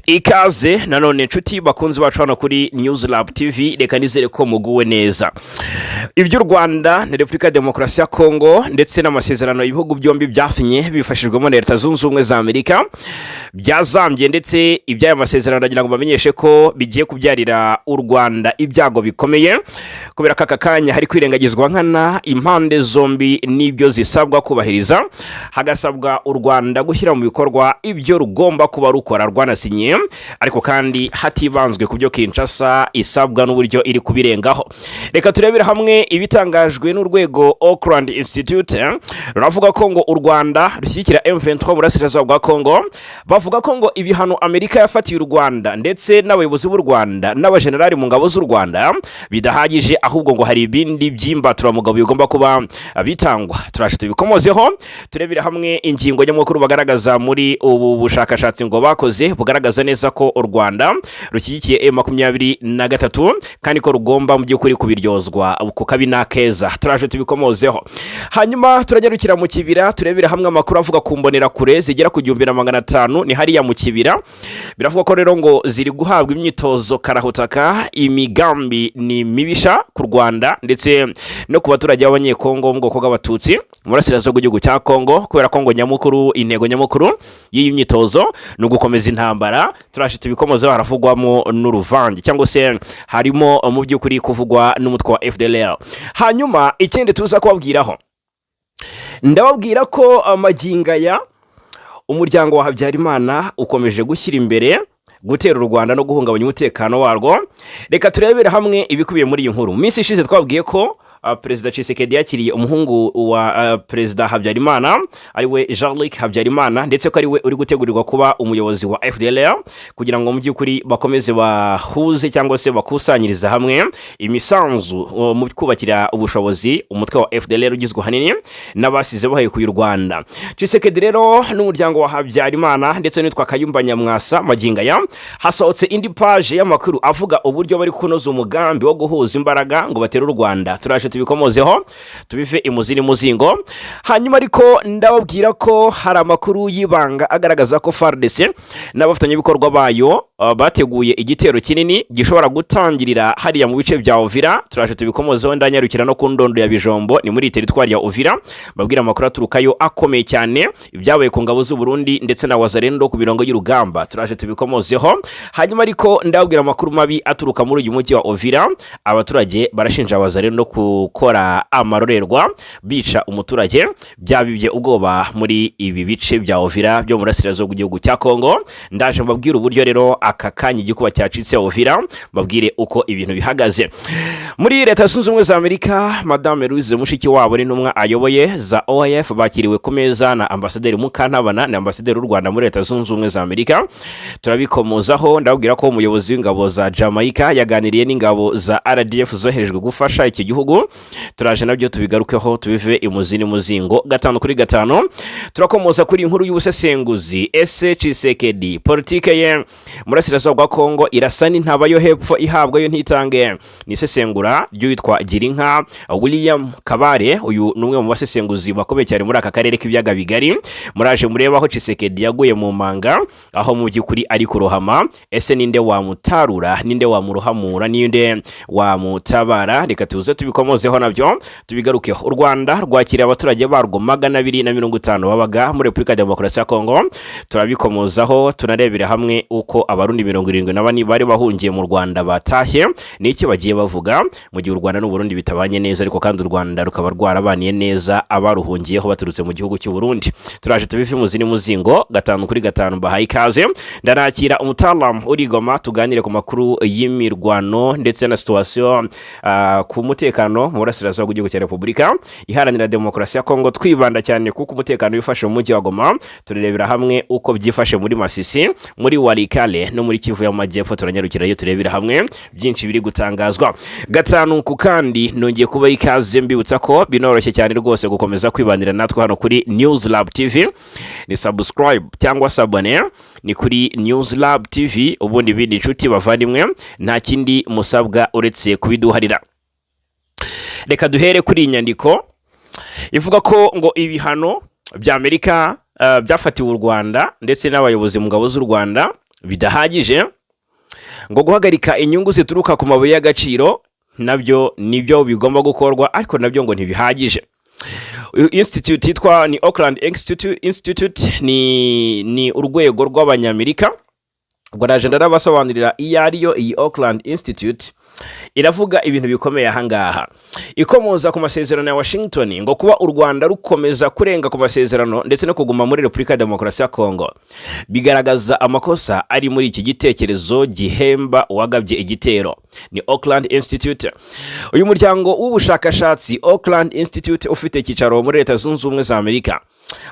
Ikaze nanone, inshuti bakunzi bacu, hano kuri News Lab TV. Reka nizere ko muguwe neza. Iby'u Rwanda na Repubulika ya Demokarasi ya Kongo ndetse n'amasezerano ibihugu byombi byasinye bifashijwemo na Leta Zunze Ubumwe za Amerika byazambye, ndetse iby'aya masezerano ndagira ngo bamenyeshe ko bigiye kubyarira u Rwanda ibyago bikomeye, kubera ko aka kanya hari kwirengagizwa nkana impande zombi n'ibyo zisabwa kubahiriza, hagasabwa u Rwanda gushyira mu bikorwa ibyo rugomba kuba rukora rwanasinyiye, ariko kandi hatibanzwe ku byo Kinshasa isabwa n'uburyo iri kubirengaho. Reka turebere hamwe ibitangajwe n'urwego Oakland Institute. Ruravuga ko ngo u Rwanda rushyigikira M23 mu burasirazuba bwa Congo. Bavuga ko ngo ibihano Amerika yafatiye u Rwanda ndetse n'abayobozi b'u Rwanda n'abajenerali mu ngabo z'u Rwanda bidahagije, ahubwo ngo hari ibindi by'imbaturamugabo bigomba kuba bitangwa. Turaje tubikomozeho, turebere hamwe ingingo nyamukuru bagaragaza muri ubu bushakashatsi ngo bakoze, bugaragaza neza ko u Rwanda rushyigikiye M23 kandi ko rugomba mu by'ukuri kubiryozwa ku kabi n'akeza. Turaje tubikomozeho. Hanyuma turanyarukira mu Kibira, turebere hamwe amakuru avuga ku mbonerakure zigera ku 1500. Ni hariya mu Kibira. Biravuga ko rero ngo ziri guhabwa imyitozo karahutaka, imigambi ni mibisha ku Rwanda ndetse no ku baturage b'Abanyekongo mu bwoko bw'Abatutsi mu burasirazuba bw'igihugu cya Kongo, kubera ko ngo nyamukuru, intego nyamukuru y'iyi myitozo ni ugukomeza intambara. Turaje tubikomozeho. Haravugwamo n'uruvange, cyangwa se harimo mu by'ukuri kuvugwa n'umutwe wa FDLR. Hanyuma ikindi tuza kubabwiraho, ndababwira ko magingo aya umuryango wa Habyarimana ukomeje gushyira imbere gutera u Rwanda no guhungabanya umutekano warwo. Reka turebere hamwe ibikubiye muri iyi nkuru. Mu minsi ishize twabwiye ko Perezida Tshisekedi yakiriye umuhungu wa Perezida Habyarimana, ariwe Jean Luc Habyarimana, ndetse ko ariwe uri gutegurirwa kuba umuyobozi wa FDLR, kugira ngo mu by'ukuri bakomeze bahuze cyangwa se bakusanyirize hamwe imisanzu mu kubakira ubushobozi umutwe wa FDLR ugizwe ahanini n'abasize bahekuye u Rwanda. Tshisekedi rero n'umuryango wa Habyarimana ndetse n'uwitwa Kayumba Nyamwasa, magingo aya hasohotse indi paje y'amakuru avuga uburyo bari kunoza umugambi wo guhuza imbaraga ngo batere u Rwanda. Turaje tubikomozeho, tubive imuzi n'umuzingo. Hanyuma ariko ndababwira ko hari amakuru y'ibanga agaragaza ko FARDC n'abafatanyabikorwa bayo bateguye igitero kinini gishobora gutangirira hariya mu bice bya Uvira. Turaje tubikomozeho. Ndanyarukira no ku Ndondo ya Bijombo, ni muri teritwari ya Uvira, babwira amakuru aturukayo akomeye cyane, ibyabaye ku ngabo z'u Burundi ndetse na Wazalendo ku mirongo y'urugamba. Turaje tubikomozeho. Hanyuma ariko ndababwira amakuru mabi aturuka muri uyu mujyi wa Uvira. Abaturage barashinja Wazalendo gukora amarorerwa, bica umuturage. Byabibye ubwoba muri ibi bice bya Uvira byo mu burasirazuba bw'igihugu cya Kongo. Ndaje mbabwire uburyo rero aka kanya igikuba cyacitse Uvira, mbabwire uko ibintu bihagaze. Muri Leta Zunze Ubumwe za Amerika, Madame Louise Mushikiwabo n'intumwa ayoboye za OIF bakiriwe ku meza na Ambasaderi Mukantabana, ni ambasaderi w'u Rwanda muri Leta Zunze Ubumwe za Amerika. Turabikomozaho. Ndababwira ko umuyobozi w'ingabo za Jamaica yaganiriye n'ingabo za RDF zoherejwe gufasha iki gihugu. Turaje nabyo tubigarukeho, tubive imuzi n'umuzingo, gatanu kuri gatanu. Turakomoza kuri inkuru y'ubusesenguzi: ese Tshisekedi politike ye murasirazuba bwa Kongo irasa n'intaba yo hepfo ihabwa yo ntitange? Ni isesengura ry'uwitwa Girinka William Kabare. Uyu ni umwe mu basesenguzi bakomeye cyane muri aka karere k'ibiyaga bigari. Muraje murebe aho Tshisekedi yaguye mu manga, aho mu by'ukuri ari kurohama. Ese ninde wamutarura? Ninde wamurohamura? Ninde wamutabara? Reka tuze tubikomozeho nabyo, tubigarukeho. U Rwanda rwakiriye abaturage barwo 250 babaga muri Repubulika ya Demokarasi ya Kongo. Turabikomozaho, tunarebera hamwe uko Abarundi 74 bari bahungiye mu Rwanda batashye n'icyo bagiye bavuga, mu gihe u Rwanda n'Uburundi bitabanye neza, ariko kandi u Rwanda rukaba rwarabaniye neza abaruhungiyeho baturutse mu gihugu cy'u Burundi. Turaje tubive imuzi n'umuzingo, gatanu kuri gatanu. Mbahaye ikaze. Ndanakira umutalamu uri Goma, tuganire ku makuru y'imirwano ndetse na situation ku mutekano mu burasirazuba bw'igihugu cya Repubulika Iharanira Demokarasi ya Kongo, twibanda cyane kuko umutekano wifashe mu mujyi wa Goma. Turebera hamwe uko byifashe muri Masisi, muri Walikale no muri Kivu y'Amajyepfo. Turanyarukirayo, turebera hamwe byinshi biri gutangazwa, gatanu ku kandi. Nongeye kuba ikaze, mbibutsa ko binoroshye cyane rwose gukomeza kwibanira natwe hano kuri News Lab TV. Ni subscribe cyangwa s'abonner, ni kuri News Lab TV. Ubundi ibindi, inshuti bavandimwe, nta kindi musabwa uretse kubiduharira. Reka duhere kuri iyi nyandiko ivuga ko ngo ibihano bya Amerika byafatiwe u Rwanda ndetse n'abayobozi mu ngabo z'u Rwanda. bidahagije. Ngo guhagarika inyungu zituruka ku mabuye y'agaciro nabyo nibyo bigomba gukorwa, ariko nabyo ngo ntibihagije. Institute yitwa ni Oakland Institute ni urwego rw'Abanyamerika. Ubwo naje ndarabasobanurira iyo ariyo. Iyi Oakland Institute iravuga ibintu bikomeye ahangaha, ikomoza ku masezerano ya Washington. Ngo kuba u Rwanda rukomeza kurenga ku masezerano ndetse no kuguma muri Repubulika ya Demokarasi ya Kongo bigaragaza amakosa ari muri iki gitekerezo gihemba uwagabye igitero. Ni Oakland Institute. Uyu muryango w'ubushakashatsi Oakland Institute, ufite icyicaro muri Leta Zunze Ubumwe za Amerika,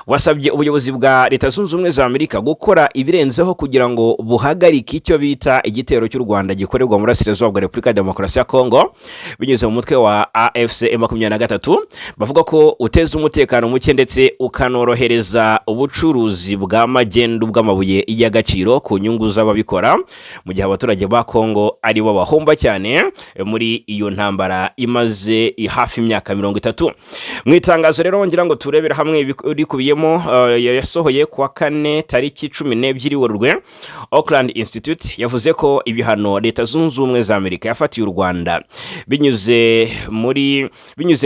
wasabye ubuyobozi bwa Leta Zunze Ubumwe za Amerika gukora ibirenzeho kugira ngo buhagarike icyo bita igitero cy'u Rwanda gikorerwa mu burasirazuba bwa Repubulika ya Demokarasi ya Kongo binyuze mu mutwe wa AFC 23, bavuga ko uteza umutekano muke ndetse ukanorohereza ubucuruzi bwa magendu bw'amabuye y'agaciro ku nyungu z'ababikora, mu gihe abaturage ba Kongo aribo bahomba cyane muri iyo ntambara imaze hafi imyaka 30. Mu itangazo rero ngira ngo turebere hamwe ibikubiyemo, yasohoye kuwa kane tariki 12 Werurwe, Oakland Institute yavuze ko ibihano Leta Zunze Ubumwe za Amerika yafatiye u Rwanda binyuze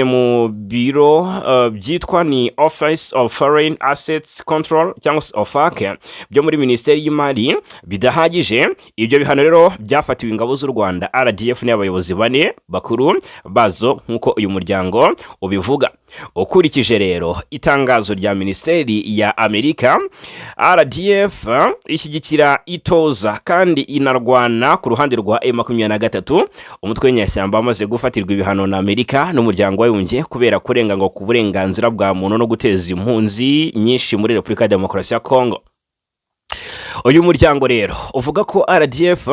mu biro byitwa ni Office of Foreign Assets Control cyangwa se OFAC byo muri Minisiteri y'Imari bidahagije. Ibyo bihano rero byafatiwe ingabo z'u Rwanda RDF n'abayobozi bane bakuru bazo, nk'uko uyu muryango ubivuga. Ukurikije rero itangazo rya Minisiteri ya Amerika, RDF ishyigikira, itoza kandi inarwana ku ruhande rwa M23, umutwe w'inyeshyamba wamaze gufatirwa ibihano na Amerika n'Umuryango w'Abibumbye kubera kurenga ngo ku burenganzira bwa muntu no guteza impunzi nyinshi muri Repubulika ya Demokarasi ya Kongo. Uyu muryango rero uvuga ko RDF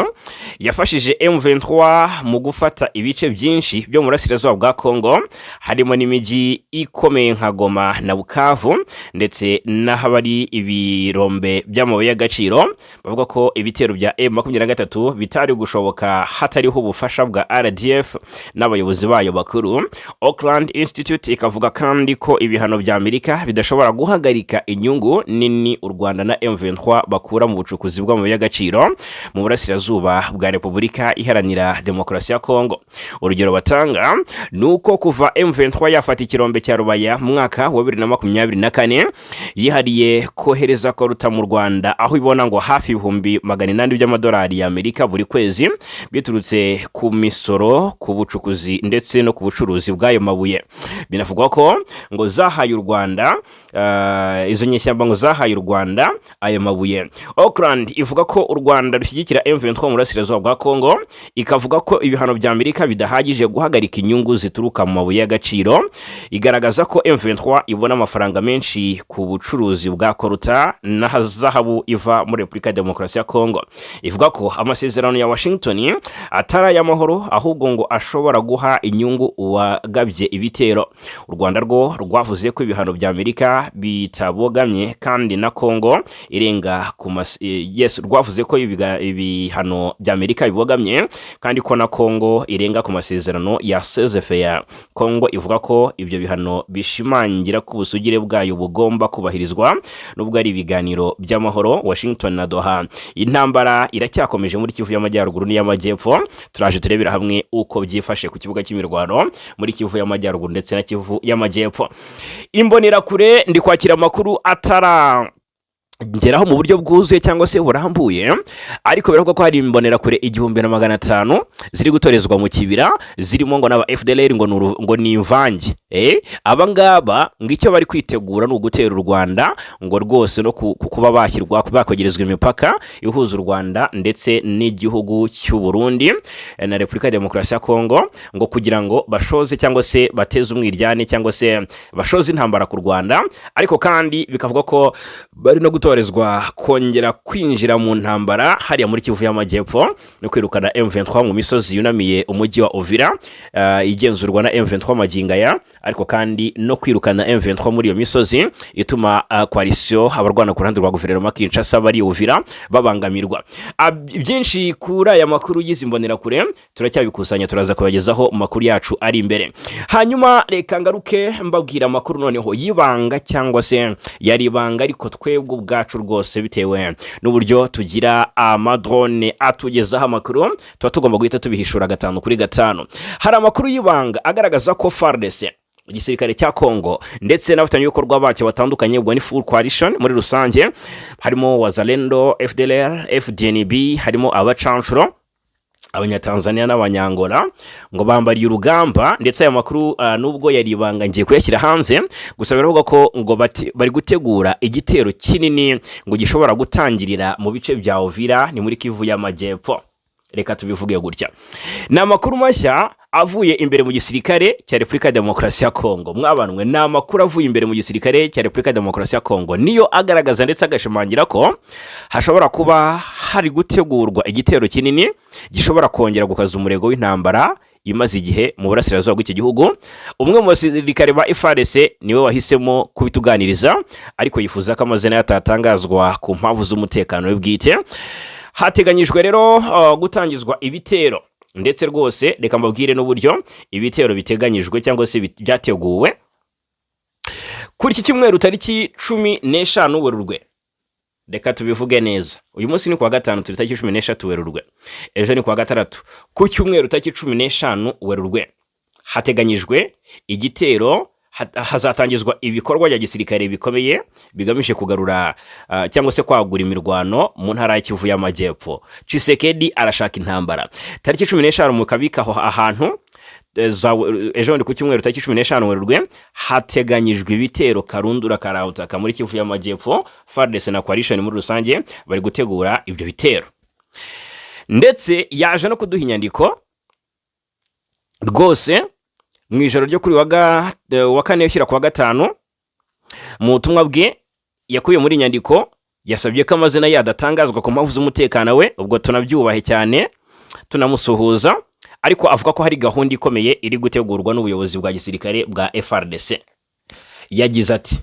yafashije M23 mu gufata ibice byinshi byo mu burasirazuba bwa Congo, harimo n'imijyi ikomeye nka Goma na Bukavu, ndetse n'ahabari ibirombe by'amabuye y'agaciro. Bavuga ko ibitero bya M23 bitari gushoboka hatariho ubufasha bwa RDF n'abayobozi bayo bakuru. Oakland Institute ikavuga kandi ko ibihano bya Amerika bidashobora guhagarika inyungu nini u Rwanda na M23 bakura mu bucukuzi bw'amabuye y'agaciro mu burasirazuba bwa Repubulika Iharanira Demokarasi ya Kongo. Urugero batanga ni uko kuva M23 yafata ikirombe cya Rubaya mu mwaka wa 2024, yihariye kohereza coltan mu Rwanda, aho ibona ngo hafi 800,000 by'amadolari y'Amerika buri kwezi biturutse ku misoro ku bucukuzi ndetse no ku bucuruzi bw'ayo mabuye. Binavugwa ko ngo zahaye u Rwanda, izo nyeshyamba ngo zahaye u Rwanda ayo mabuye. Oakland ivuga ko u Rwanda rushyigikira M23 mu burasirazuba bwa Kongo, ikavuga ko ibihano bya Amerika bidahagije guhagarika inyungu zituruka mu mabuye y'agaciro. Igaragaza ko M23 ibona amafaranga menshi ku bucuruzi bwa coltan na zahabu iva muri Repubulika ya Demokarasi ya Kongo. Ivuga ko amasezerano ya Washington atari ay'amahoro, ahubwo ngo ashobora guha inyungu uwagabye ibitero. U Rwanda rwo rwavuze ko ibihano bya Amerika bitabogamye kandi na Kongo irenga ku mas yes, rwavuze ko ibihano bya Amerika bibogamye kandi ko na Kongo irenga ku masezerano ya cessez-feu. Kongo ivuga ko ibyo bihano bishimangira ko ubusugire bwayo bugomba kubahirizwa nubwo ari ibiganiro by'amahoro Washington na Doha. Intambara iracyakomeje muri Kivu y'Amajyaruguru n'iy'Amajyepfo. Turaje turebera hamwe uko byifashe ku kibuga cy'imirwano muri Kivu y'Amajyaruguru ndetse na Kivu y'Amajyepfo. Imbonerakure, ndi kwakira amakuru atara ngeraho mu buryo bwuzuye cyangwa se burambuye, ariko biravuga ko hari imbonerakure 1500 ziri gutorezwa mu kibira, zirimo ngo n'aba FDLR, ngo ni imvange. Aba ngaba ngo icyo bari kwitegura ni ugutera u Rwanda, ngo rwose no kuba bashyirwa, bakwegerezwa imipaka ihuza u Rwanda ndetse n'igihugu cy'u Burundi na Repubulika ya Demokarasi ya Kongo, ngo kugira ngo bashoze cyangwa se bateze umwiryane cyangwa se bashoze intambara ku Rwanda. Ariko kandi bikavuga ko bari no gutorezwa kongera kwinjira mu ntambara hariya muri Kivu y'Amajyepfo no kwirukana M23 mu misozi yunamiye umujyi wa Uvira, igenzurwa na M23 magingo aya, ariko kandi no kwirukana M23 muri iyo misozi ituma coalition, abarwana ku ruhande rwa guverinoma Kinshasa bari Uvira, babangamirwa. Byinshi kuri aya makuru y'izi mbonerakure turacyabikusanya, turaza kubagezaho mu makuru yacu ari imbere. Hanyuma reka ngaruke mbabwira amakuru noneho y'ibanga, cyangwa se yari ibanga ariko twebwe ubwacu ubwacu rwose, bitewe n'uburyo tugira amadrone atugezaho amakuru, tuba tugomba guhita tubihishura gatanu kuri gatanu. Hari amakuru y'ibanga agaragaza ko FARDC, igisirikare cya Congo, ndetse n'abafatanyabikorwa bacyo batandukanye, ubwo ni full coalition muri rusange, harimo Wazalendo, FDLR, FDNB, harimo abacanshuro, Abanyatanzania n'Abanyangola, ngo bambariye urugamba. Ndetse aya makuru, nubwo yari ibanga, ngiye kuyashyira hanze. Gusa biravuga ko ngo bari gutegura igitero kinini ngo gishobora gutangirira mu bice bya Uvira, ni muri Kivu y'Amajyepfo. Reka tubivuge gutya, ni amakuru mashya avuye imbere mu gisirikare cya Repubulika ya Demokarasi ya Kongo. Mwabanwe, ni amakuru avuye imbere mu gisirikare cya Repubulika ya Demokarasi ya Kongo, niyo agaragaza ndetse agashimangira ko hashobora kuba hari gutegurwa igitero kinini gishobora kongera gukaza umurego w'intambara imaze igihe mu burasirazuba bw'iki gihugu. Umwe mu basirikare ba FARDC niwe wahisemo kubituganiriza, ariko yifuza ko amazina ye atatangazwa ku mpamvu z'umutekano we bwite. Hateganyijwe rero gutangizwa ibitero, ndetse rwose reka mbabwire n'uburyo ibitero biteganyijwe cyangwa se byateguwe kuri iki cyumweru tariki 15 Werurwe. Reka tubivuge neza, uyu munsi ni kuwa gatanu, turi tariki 13 Werurwe, ejo ni kuwa gatandatu. Ku cyumweru tariki 15 Werurwe hateganyijwe igitero, hazatangizwa ibikorwa bya gisirikare bikomeye bigamije kugarura cyangwa se kwagura imirwano mu ntara ya Kivu y'Amajyepfo. Tshisekedi arashaka intambara. Tariki 15, mukabika aho ahantu, ejo bundi ku cyumweru tariki 15 Werurwe hateganyijwe ibitero karundura karahutaka muri Kivu y'Amajyepfo. FARDC na coalition muri rusange bari gutegura ibyo bitero, ndetse yaje no kuduha inyandiko rwose mu ijoro ryo kuri wa kane ushyira ku wa gatanu. Mu butumwa bwe yakuye muri iyi nyandiko, yasabye ko amazina ye adatangazwa ku mpamvu z'umutekano we, ubwo tunabyubahe cyane tunamusuhuza, ariko avuga ko hari gahunda ikomeye iri gutegurwa n'ubuyobozi bwa gisirikare bwa FARDC. Yagize ati: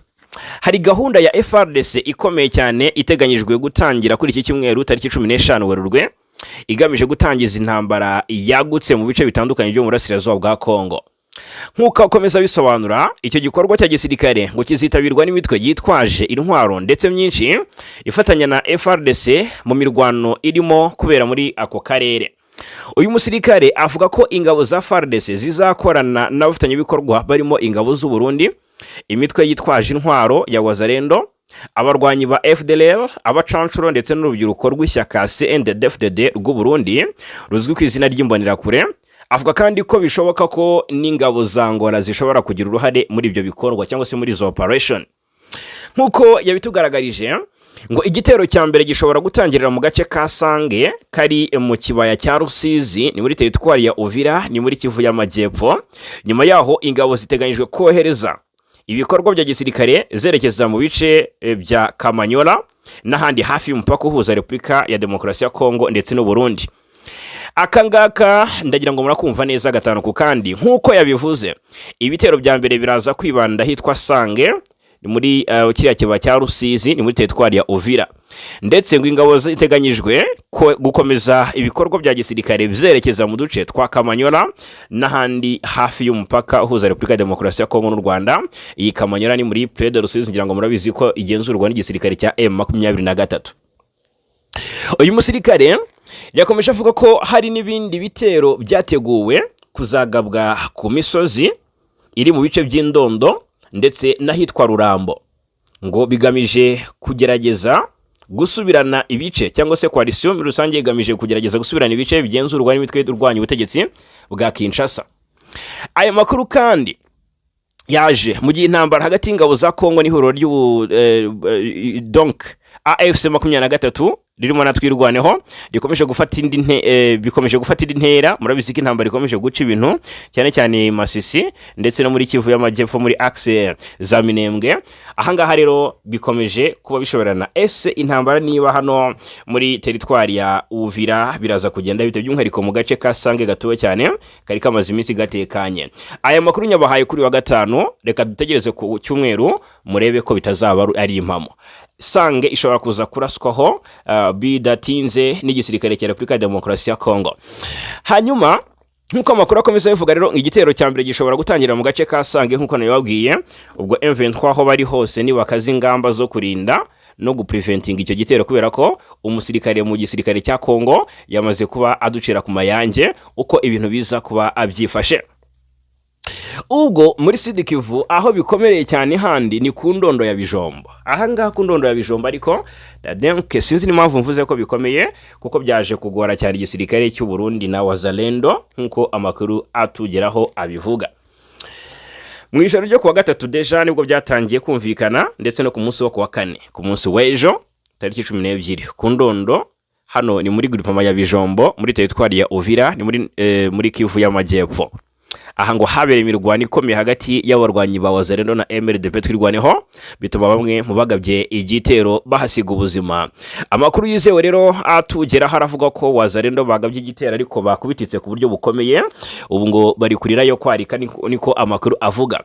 "Hari gahunda ya FARDC ikomeye cyane iteganyijwe gutangira kuri iki cyumweru tariki 15 Werurwe, igamije gutangiza intambara yagutse mu bice bitandukanye byo mu burasirazuba bwa Kongo." Nk'uko akomeza abisobanura, icyo gikorwa cya gisirikare ngo kizitabirwa n'imitwe yitwaje intwaro ndetse myinshi ifatanya na FARDC mu mirwano irimo kubera muri ako karere. Uyu musirikare avuga ko ingabo za FARDC zizakorana n'abafatanyabikorwa barimo ingabo z'u Burundi, imitwe yitwaje intwaro ya Wazalendo, abarwanyi ba FDLR, abacanshuro, ndetse n'urubyiruko rw'ishyaka CNDD-FDD rw'u Burundi ruzwi ku izina ry'Imbonerakure. Avuga kandi ko bishoboka ko n'ingabo za Angola zishobora kugira uruhare muri ibyo bikorwa cyangwa se muri izo operation. Nk'uko yabitugaragarije, ngo igitero cya mbere gishobora gutangirira mu gace ka Sange kari mu kibaya cya Rusizi, ni muri teritwari ya Uvira, ni muri Kivu y'Amajyepfo. Nyuma yaho ingabo ziteganyijwe kohereza ibikorwa bya gisirikare zerekeza mu bice bya Kamanyola n'ahandi hafi y'umupaka uhuza Repubulika ya Demokarasi ya Kongo ndetse n'u Burundi. Aka ngaka ndagira ngo murakumva neza gatanu ku kandi. Nk'uko yabivuze, ibitero bya mbere biraza kwibanda ahitwa Sange, ni muri kiriya kibaya cya Rusizi, ni muri teritwari ya Uvira, ndetse ngo ingabo ziteganyijwe gukomeza ibikorwa bya gisirikare byerekeza mu duce twa Kamanyola n'ahandi hafi y'umupaka uhuza Repubulika ya Demokarasi ya Kongo n'u Rwanda. Iyi Kamanyola ni muri plaine de Rusizi, ngira ngo murabizi ko igenzurwa n'igisirikare cya M23. Uyu musirikare yakomeje avuga ko hari n'ibindi bitero byateguwe kuzagabwa ku misozi iri mu bice by'Indondo ndetse n'ahitwa Rurambo, ngo bigamije kugerageza gusubirana ibice, cyangwa se coalition muri rusange igamije kugerageza gusubirana ibice bigenzurwa n'imitwe irwanya ubutegetsi bwa Kinshasa. Aya makuru kandi yaje mu gihe intambara hagati y'ingabo za Kongo n'ihuriro ry'ubu donc AFC 23 ririmo na Twirwaneho rikomeje gufata indi bikomeje gufata indi ntera. Murabizi ko intambara ikomeje guca ibintu cyane cyane Masisi ndetse no muri Kivu y'Amajyepfo, muri axe za Minembwe. Ahangaha rero bikomeje kuba bishoborana. Ese intambara niba hano muri teritwari ya Uvira biraza kugenda bite, by'umwihariko mu gace ka Sange gatuwe cyane kari kamaze iminsi gatekanye? Aya makuru nyabahaye kuri wa gatanu, reka dutegereze ku cyumweru murebe ko bitazaba ari impamo. Sange ishobora kuza kuraswaho bidatinze n'igisirikare cya Repubulika ya Demokarasi ya Kongo. Hanyuma nk'uko amakuru akomeza abivuga rero, igitero cya mbere gishobora gutangira mu gace ka Sange nk'uko nabibabwiye. Ubwo M23 aho bari hose nibakaza ingamba zo kurinda no gupreventinga icyo gitero, kubera ko umusirikare mu gisirikare cya Kongo yamaze kuba aducira ku mayange uko ibintu biza kuba abyifashe. Ubwo muri Sud Kivu aho bikomereye cyane handi ni ku Ndondo ya Bijombo. Ahangaha ku Ndondo ya Bijombo, ariko donc sinzi n'impamvu mvuze ko bikomeye, kuko byaje kugora cyane igisirikare cy'u Burundi na Wazalendo, nk'uko amakuru atugeraho abivuga. Mu ijoro ryo kuwa gatatu déjà nibwo byatangiye kumvikana, ndetse no ku munsi wo kuwa kane, ku munsi w'ejo tariki 12, ku Ndondo. Hano ni muri groupement ya Bijombo, muri teritwari ya Uvira, ni muri Kivu y'Amajyepfo. Aha ngo habereye imirwano ikomeye hagati y'abarwanyi ba Wazalendo na MRDP Twirwaneho, bituma bamwe mu bagabye igitero bahasiga ubuzima. Amakuru yizewe rero atugeraho aravuga ko Wazalendo bagabye igitero ariko bakubititse ku buryo bukomeye. Ubu ngo bari kurira yo kwarika, niko amakuru avuga.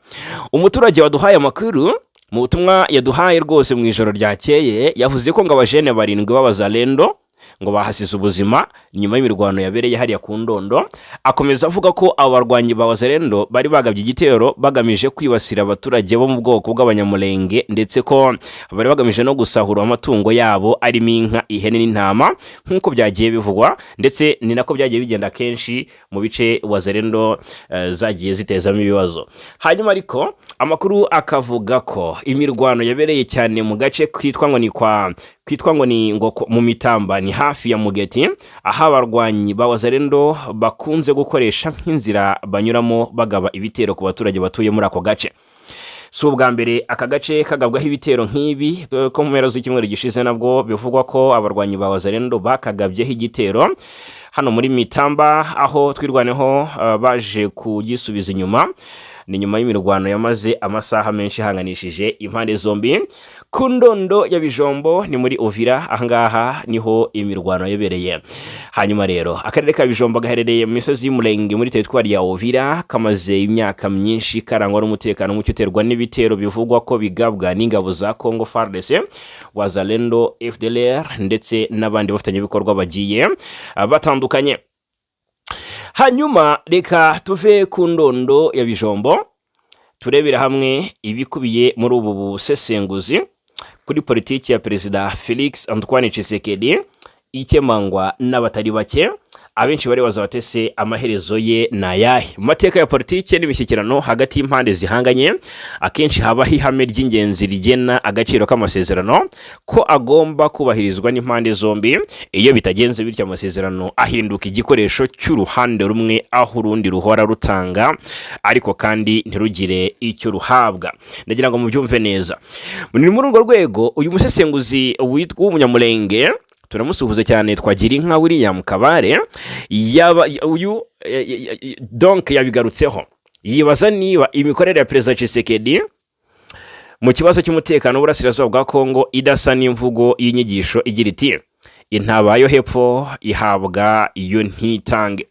Umuturage waduhaye amakuru mu butumwa yaduhaye rwose mu ijoro ryakeye yavuze ko ngo abajene barindwi b'Abazalendo ngo bahasize ubuzima nyuma y'imirwano yabereye hariya ku Ndondo. Akomeza avuga ko abo barwanyi ba Wazalendo bari bagabye igitero bagamije kwibasira abaturage bo mu bwoko bw'Abanyamulenge, ndetse ko bari bagamije no gusahura amatungo yabo arimo inka, ihene n'intama, nk'uko byagiye bivugwa, ndetse ni nako byagiye bigenda kenshi mu bice Wazalendo zagiye zitezamo ibibazo. Hanyuma ariko amakuru akavuga ko imirwano yabereye cyane mu gace kitwa ngo ni kwa kitwa ngo ni ngo mu Mitamba, ni hafi ya Mugeti, aho abarwanyi ba Wazalendo bakunze gukoresha nk'inzira banyuramo bagaba ibitero ku baturage batuye muri ako gace. Si ubwa mbere aka gace kagabwaho ibitero nk'ibi, dore ko mu mpera z'icyumweru gishize nabwo bivugwa ko abarwanyi ba Wazalendo bakagabyeho igitero hano muri Mitamba, aho Twirwaneho baje kugisubiza inyuma. Ni nyuma y'imirwano yamaze amasaha menshi ihanganishije impande zombi ku Ndondo ya Bijombo, ni muri Uvira. Ahangaha niho imirwano yabereye. Hanyuma rero akarere ka Bijombo gaherereye mu misozi y'Umurenge muri teritwari ya Uvira, kamaze imyaka myinshi karangwa n'umutekano muke uterwa n'ibitero bivugwa ko bigabwa n'ingabo za Congo FARDC, Wazalendo, FDLR ndetse n'abandi bafatanyabikorwa bagiye batandukanye. Hanyuma reka tuve ku Ndondo ya Bijombo, turebera hamwe ibikubiye muri ubu busesenguzi kuri politiki ya Perezida Felix Antoine Tshisekedi ikemangwa n'abatari bake. Abenshi baribaza batese amaherezo ye ni ayahe? Mu mateka ya politiki n'imishyikirano hagati y'impande zihanganye, akenshi habaho ihame ry'ingenzi rigena agaciro k'amasezerano, ko agomba kubahirizwa n'impande zombi. Iyo bitagenze bityo, amasezerano ahinduka igikoresho cy'uruhande rumwe, aho urundi ruhora rutanga ariko kandi ntirugire icyo ruhabwa. Ndagira ngo mubyumve neza. Ni muri urwo rwego uyu musesenguzi witwa w'Umunyamulenge, turamusuhuza cyane, twagira inka William Kabare, yaba uyu donc yabigarutseho, yibaza niba imikorere ya Perezida Tshisekedi mu kibazo cy'umutekano w'uburasirazuba bwa Kongo idasa n'imvugo y'inyigisho igira iti: "Intaba yo hepfo ihabwa iyo ntitange."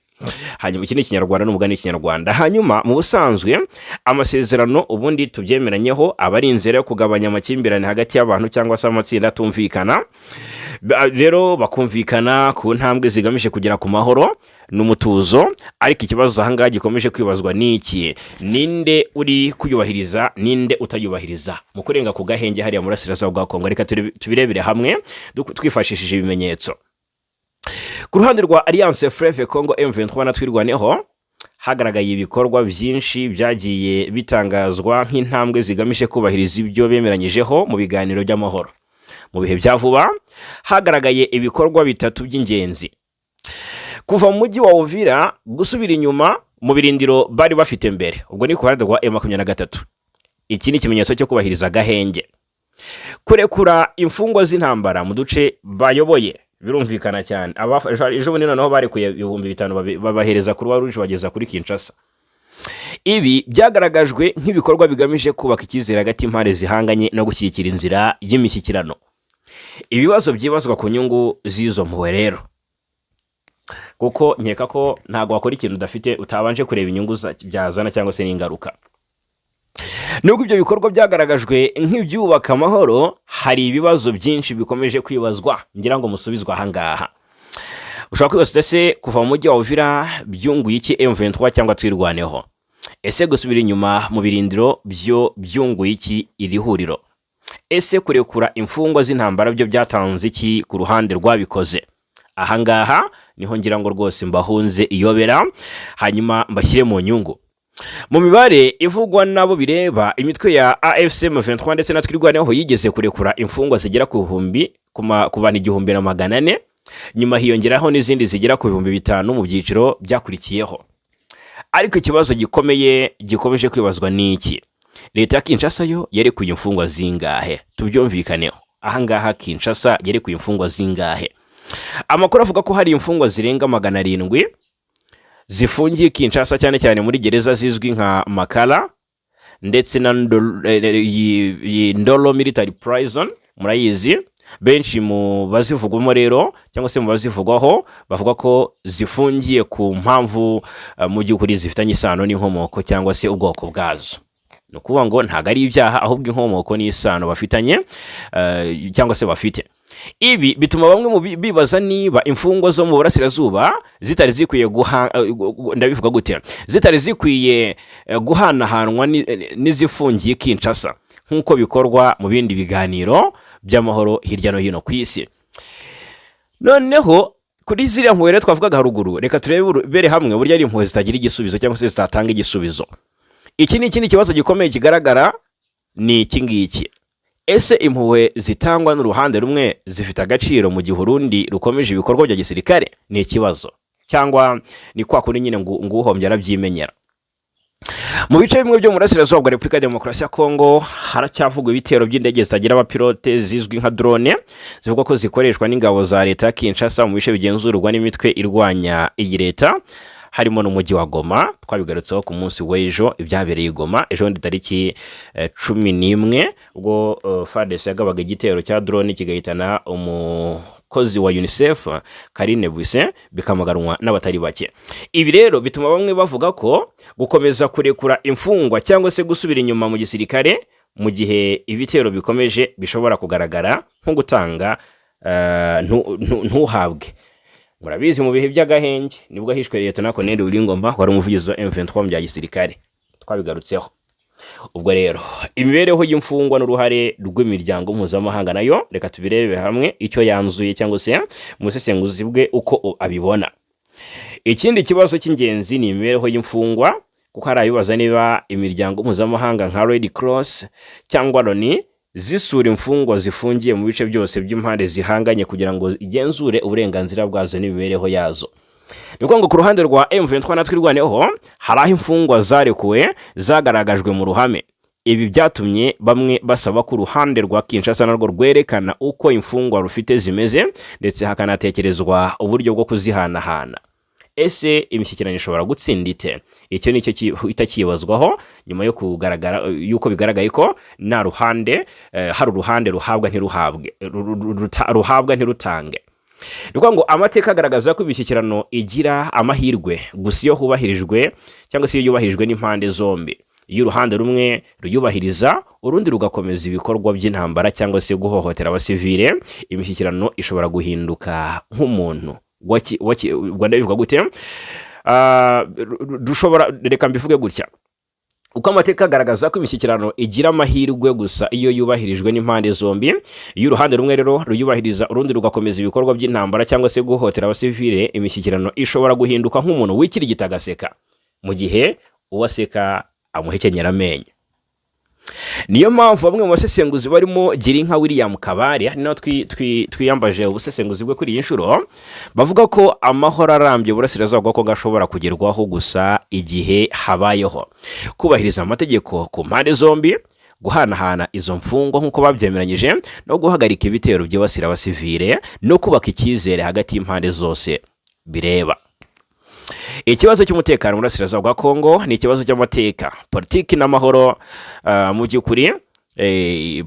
Hanyuma iki ni Ikinyarwanda, n'umugani w'Ikinyarwanda. Hanyuma mu busanzwe amasezerano ubundi tubyemeranyeho aba ari inzira yo kugabanya amakimbirane hagati y'abantu cyangwa se amatsinda atumvikana. Rero bakumvikana ku ntambwe zigamije kugera ku mahoro n'umutuzo. Ariko ikibazo ahangaha gikomeje kwibazwa ni iki: ninde uri kuyubahiriza, ninde utayubahiriza mu kurenga ku gahenge hariya mu burasirazuba bwa Kongo? Reka tubirebere hamwe twifashishije ibimenyetso. Ku ruhande rwa Alliance Fleuve Congo, M23 na Twirwaneho, hagaragaye ibikorwa byinshi byagiye bitangazwa nk'intambwe zigamije kubahiriza ibyo bemeranyijeho mu biganiro by'amahoro. Mu bihe bya vuba hagaragaye ibikorwa bitatu by'ingenzi: kuva mu mujyi wa Uvira, gusubira inyuma mu birindiro bari bafite mbere, ubwo ni ku ruhande rwa M23, iki ni ikimenyetso cyo kubahiriza agahenge; kurekura imfungwa z'intambara mu duce bayoboye, birumvikana cyane, ejo bundi noneho barekuye 5000 babahereza Croix Rouge bageza kuri Kinshasa. Ibi byagaragajwe nk'ibikorwa bigamije kubaka icyizere hagati y'impande zihanganye no gushyigikira inzira y'imishyikirano. Ibibazo byibazwa ku nyungu z'izo mpuhwe rero, kuko nkeka ko ntabwo wakora ikintu udafite, utabanje kureba inyungu byazana cyangwa se n'ingaruka. Nubwo ibyo bikorwa byagaragajwe nk'ibyubaka amahoro, hari ibibazo byinshi bikomeje kwibazwa, ngira ngo musubizwe ahangaha. Ushobora kwibaza uti: ese kuva mu mujyi wa Uvira byunguye iki M23 cyangwa Twirwaneho? Ese gusubira inyuma mu birindiro byo byunguye iki iri huriro? Ese kurekura imfungwa z'intambara byo byatanze iki ku ruhande rwabikoze? Ahangaha niho ngira ngo rwose mbahunze iyobera, hanyuma mbashyire mu nyungu. Mu mibare ivugwa n'abo bireba, imitwe ya AFC M23 ndetse na Twirwaneho yigeze kurekura imfungwa zigera ku bihumbi ku bantu 1400, nyuma hiyongeraho n'izindi zigera ku 5000 mu byiciro byakurikiyeho. Ariko ikibazo gikomeye gikomeje kwibazwa ni iki: leta ya Kinshasa yo yarekuye imfungwa zingahe? Tubyumvikaneho ahangaha, Kinshasa yarekuye imfungwa zingahe? Amakuru avuga ko hari imfungwa zirenga 700 zifungiye Kinshasa, cyane cyane muri gereza zizwi nka Makala ndetse na iyi Ndolo Military Prison, murayizi. Benshi mu bazivugwamo rero, cyangwa se mu bazivugwaho, bavuga ko zifungiye ku mpamvu mu by'ukuri zifitanye isano n'inkomoko cyangwa se ubwoko bwazo. Ni ukuvuga ngo ntabwo ari ibyaha, ahubwo inkomoko n'isano bafitanye cyangwa se bafite. Ibi bituma bamwe mu bibaza niba imfungwa zo mu burasirazuba zitari zikwiye guha ndabivuga gute, zitari zikwiye guhanahanwa n'izifungiye Kinshasa, nk'uko bikorwa mu bindi biganiro by'amahoro hirya no hino ku isi. Noneho kuri ziriya mpuhwe rero twavugaga haruguru, reka turebere hamwe uburyo ari impuhwe zitagira igisubizo cyangwa se zitatanga igisubizo. Iki ni ikindi kibazo gikomeye kigaragara, ni iki ngiki: ese impuhwe zitangwa n'uruhande rumwe zifite agaciro mu gihe urundi rukomeje ibikorwa bya gisirikare? Ni ikibazo, cyangwa ni kwa kundi nyine ngo uhombye arabyimenyera. Mu bice bimwe byo mu burasirazuba bwa Repubulika ya Demokarasi ya Kongo haracyavugwa ibitero by'indege zitagira abapilote zizwi nka drone, zivugwa ko zikoreshwa n'ingabo za leta ya Kinshasa mu bice bigenzurwa n'imitwe irwanya iyi leta, harimo n'umujyi wa Goma. Twabigarutseho ku munsi w'ejo, ibyabereye i Goma ejo bundi tariki 11, ubwo FARDC yagabaga igitero cya drone kigahitana umukozi wa UNICEF Karine Buisset, bikamaganwa n'abatari bake. Ibi rero bituma bamwe bavuga ko gukomeza kurekura imfungwa cyangwa se gusubira inyuma mu gisirikare mu gihe ibitero bikomeje bishobora kugaragara nko gutanga ntuhabwe. Murabizi, mu bihe by'agahenge nibwo hishwe Liyetona Koloneli Willy Ngoma wari umuvugizi wa M23 mu bya gisirikare, twabigarutseho. Ubwo rero imibereho y'imfungwa n'uruhare rw'imiryango mpuzamahanga nayo reka tubirebe hamwe icyo yanzuye, cyangwa se mu busesenguzi bwe uko abibona. Ikindi kibazo cy'ingenzi ni imibereho y'imfungwa, kuko hari abibaza niba imiryango mpuzamahanga nka Red Cross cyangwa Loni zisura imfungwa zifungiye mu bice byose by'impande zihanganye kugira ngo igenzure uburenganzira bwazo n'imibereho yazo. Ni ukuvuga ngo ku ruhande rwa M23 na Twirwaneho hari aho imfungwa zarekuwe zagaragajwe mu ruhame. Ibi byatumye bamwe basaba ko uruhande rwa Kinshasa narwo rwerekana uko imfungwa rufite zimeze, ndetse hakanatekerezwa uburyo bwo kuzihanahana. Ese imishyikirano ishobora gutsinda ite? Icyo ni cyo gihita kibazwaho nyuma yo kugaragara yuko bigaragaye ko nta ruhande hari uruhande ruhabwa ntiruhabwe, ruhabwa ntirutange. Ni ukuvuga ngo amateka agaragaza ko imishyikirano igira amahirwe gusa iyo hubahirijwe, cyangwa se iyo yubahirijwe n'impande zombi. Iyo uruhande rumwe ruyubahiriza, urundi rugakomeza ibikorwa by'intambara cyangwa se guhohotera abasivile, imishyikirano ishobora guhinduka nk'umuntu ubwo ndabivuga gute? Rushobora, reka mbivuge gutya: uko amateka agaragaza ko imishyikirano igira amahirwe gusa iyo yubahirijwe n'impande zombi. Iyo uruhande rumwe rero ruyubahiriza, urundi rugakomeza ibikorwa by'intambara cyangwa se guhohotera abasivile, imishyikirano ishobora guhinduka nk'umuntu wikirigita agaseka mu gihe uwo aseka amuhekenyera amenyo. Niyo mpamvu bamwe mu basesenguzi barimo Girinka William Kabare, hari naho twiyambaje ubusesenguzi bwe kuri iyi nshuro, bavuga ko amahoro arambye burasirazuba bwa Kongo ashobora kugerwaho gusa igihe habayeho kubahiriza amategeko ku mpande zombi, guhanahana izo mfungwa nk'uko babyemeranyije, no guhagarika ibitero byibasira abasivile, no kubaka icyizere hagati y'impande zose bireba. Ikibazo cy'umutekano mu burasirazuba bwa Kongo ni ikibazo cy'amateka, politiki n'amahoro. Mu by'ukuri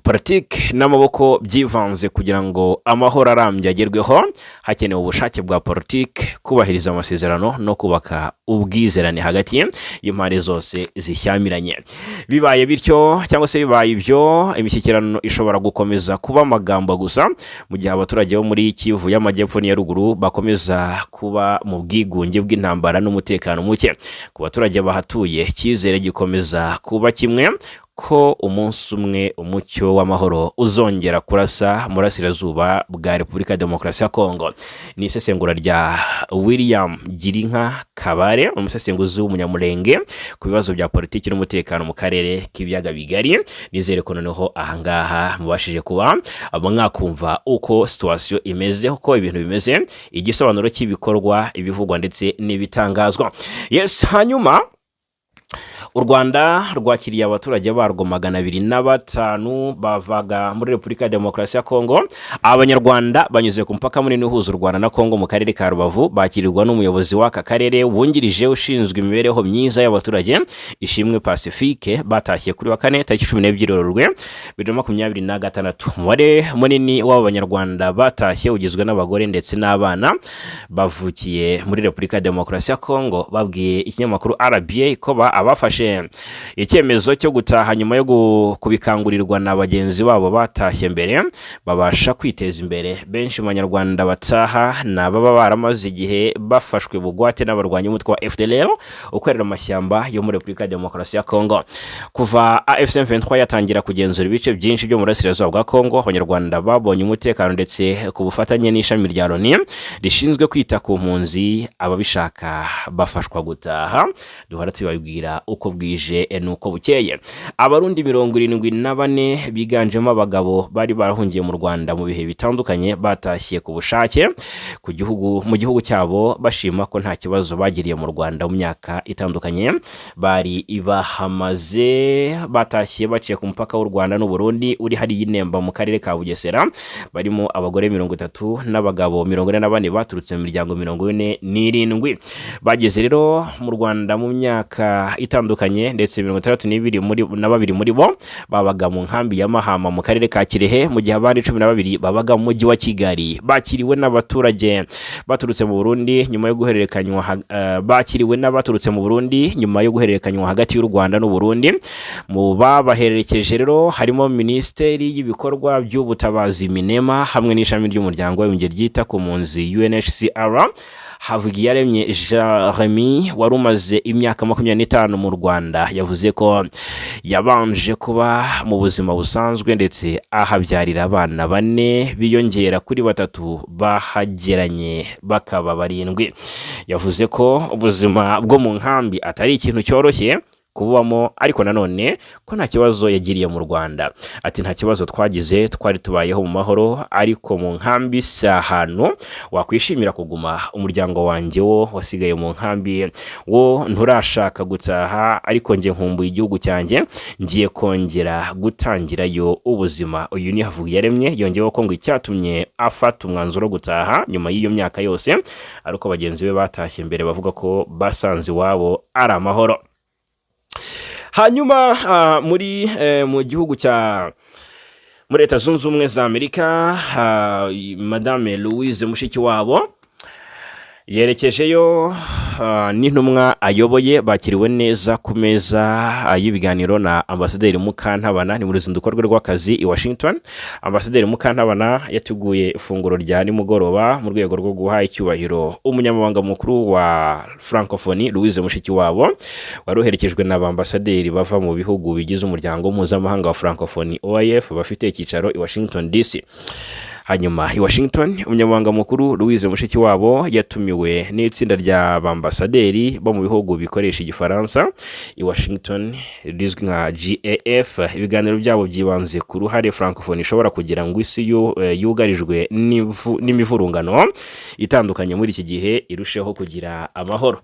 politiki n'amaboko byivanze. Kugira ngo amahoro arambye agerweho, hakenewe ubushake bwa politiki, kubahiriza amasezerano no kubaka ubwizerane hagati y'impande zose zishyamiranye. Bibaye bityo, cyangwa se bibaye ibyo, imishyikirano ishobora gukomeza kuba amagambo gusa mu gihe abaturage bo muri Kivu y'Amajyepfo n'iya Ruguru bakomeza kuba mu bwigunge bw'intambara n'umutekano muke. Ku baturage bahatuye, icyizere gikomeza kuba kimwe. Ko umunsi umwe umucyo w'amahoro uzongera kurasa mu burasirazuba bwa Repubulika ya Demokarasi ya Kongo. Ni isesengura rya William Girinka Kabare, umusesenguzi w'Umunyamurenge ku bibazo bya politiki n'umutekano mu karere k'Ibiyaga Bigari. Nizere ko noneho ahangaha mubashije kuba mwakumva uko situation imeze, uko ibintu bimeze, igisobanuro cy'ibikorwa, ibivugwa ndetse n'ibitangazwa. Yes, hanyuma u Rwanda rwakiriye abaturage barwo 205 bavaga muri Repubulika ya Demokarasi ya Kongo. Abanyarwanda banyuze ku mupaka munini uhuza u Rwanda na Kongo mu karere ka Rubavu, bakirirwa n'umuyobozi w'aka karere wungirije ushinzwe imibereho myiza y'abaturage, Ishimwe Pacifique. Batashye kuri wa kane tariki 12 Werurwe 2026. Umubare munini w'abo Banyarwanda batashye ugizwe n'abagore ndetse n'abana bavukiye muri Repubulika ya Demokarasi ya Kongo. Babwiye ikinyamakuru RBA ko abafashe icyemezo cyo gutaha nyuma yo kubikangurirwa na bagenzi babo batashye mbere babasha kwiteza imbere. Benshi mu Banyarwanda bataha ni ababa baramaze igihe bafashwe bugwate n'abarwanya umutwe wa FDLR ukorera amashyamba yo muri Repubulika ya Demokarasi ya Kongo. Kuva AFC M23 yatangira kugenzura ibice byinshi byo mu burasirazuba bwa Kongo, Abanyarwanda babonye umutekano, ndetse ku bufatanye n'ishami rya Loni rishinzwe kwita ku mpunzi, ababishaka bafashwa gutaha. Duhora tubabwira uko bwije n'uko bukeye. Abarundi 74 biganjemo abagabo bari barahungiye mu Rwanda mu bihe bitandukanye batashye ku bushake ku gihugu mu gihugu cyabo, bashima ko nta kibazo bagiriye mu Rwanda mu myaka itandukanye bari bahamaze. Batashye baciye ku mupaka w'u Rwanda n'u Burundi uri hariya i Nemba mu karere ka Bugesera. Barimo abagore 30 n'abagabo 44 baturutse mu miryango 47. Bageze rero mu Rwanda mu myaka itandukanye, ndetse 62 muri na babiri muri bo babaga mu nkambi ya Mahama mu karere ka Kirehe, mu gihe abandi 12 babaga mu mujyi wa Kigali. Bakiriwe n'abaturage baturutse mu Burundi nyuma yo guhererekanywa bakiriwe n'abaturutse mu Burundi nyuma yo guhererekanywa hagati y'u Rwanda n'u Burundi. Mu babaherekeje rero harimo Minisiteri y'ibikorwa by'ubutabazi, MINEMA, hamwe n'ishami ry'Umuryango w'Abibumbye ryita ku mpunzi, UNHCR. Havugiyaremye Jeremy wari umaze imyaka 25 mu Rwanda yavuze ko yabanje kuba mu buzima busanzwe, ndetse ahabyarira abana bane biyongera kuri batatu bahageranye, bakaba barindwi. Yavuze ko ubuzima bwo mu nkambi atari ikintu cyoroshye kububamo, ariko nanone ko nta kibazo yagiriye mu Rwanda. Ati: "Nta kibazo twagize, twari tubayeho mu mahoro, ariko mu nkambi si ahantu wakwishimira kuguma. Umuryango wanjye wo wasigaye mu nkambi, wo nturashaka gutaha, ariko njye nkumbuye igihugu cyanjye, ngiye kongera gutangirayo ubuzima." Uyu ni Havugiyaremye. Yongeyeho ko ngo icyatumye afata umwanzuro wo gutaha nyuma y'iyo myaka yose ari uko bagenzi be batashye mbere bavuga ko basanze iwabo ari amahoro. Hanyuma muri mu gihugu cya muri Leta Zunze Ubumwe za Amerika, Madame Louise Mushikiwabo yerekejeyo n'intumwa ayoboye, bakiriwe neza ku meza y'ibiganiro na Ambasaderi Mukantabana. Ni mu ruzinduko rwe rw'akazi i Washington. Ambasaderi Mukantabana yateguye ifunguro rya nimugoroba mu rwego rwo guha icyubahiro umunyamabanga mukuru wa Francophonie, Louise Mushikiwabo, wari uherekejwe na bambasaderi bava mu bihugu bigize Umuryango Mpuzamahanga wa Francophonie, OIF, bafite icyicaro i Washington DC. Hanyuma i Washington, umunyamabanga mukuru Louise Mushikiwabo yatumiwe n'itsinda rya bambasaderi bo mu bihugu bikoresha Igifaransa i Washington rizwi nka GAF. Ibiganiro byabo byibanze ku ruhare Francophonie ishobora kugira ngo isi yugarijwe n'imivurungano itandukanye muri iki gihe irusheho kugira amahoro.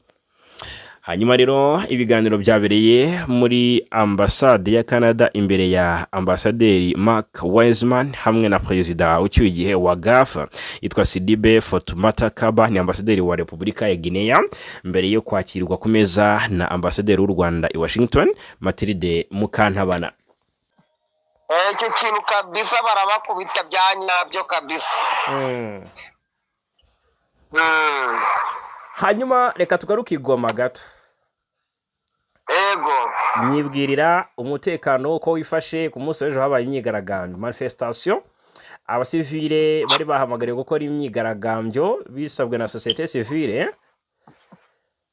Hanyuma rero ibiganiro byabereye muri Ambasade ya Canada imbere ya Ambasaderi Mark Wiseman hamwe na perezida ucyuye igihe wa GAF yitwa Sidibe Fatoumata Kaba, ni ambasaderi wa Repubulika ya Guinea, mbere yo kwakirwa ku meza na ambasaderi w'u Rwanda i Washington, Mathilde Mukantabana. Icyo kintu kabisa barabakubita bya nyabyo kabisa. Hanyuma reka tugaruke i Goma gato. Ego. Nyibwirira umutekano uko wifashe. Ku munsi w'ejo habaye imyigaragambyo, manifestation. Abasivile bari bahamagariwe gukora imyigaragambyo bisabwe na société civile.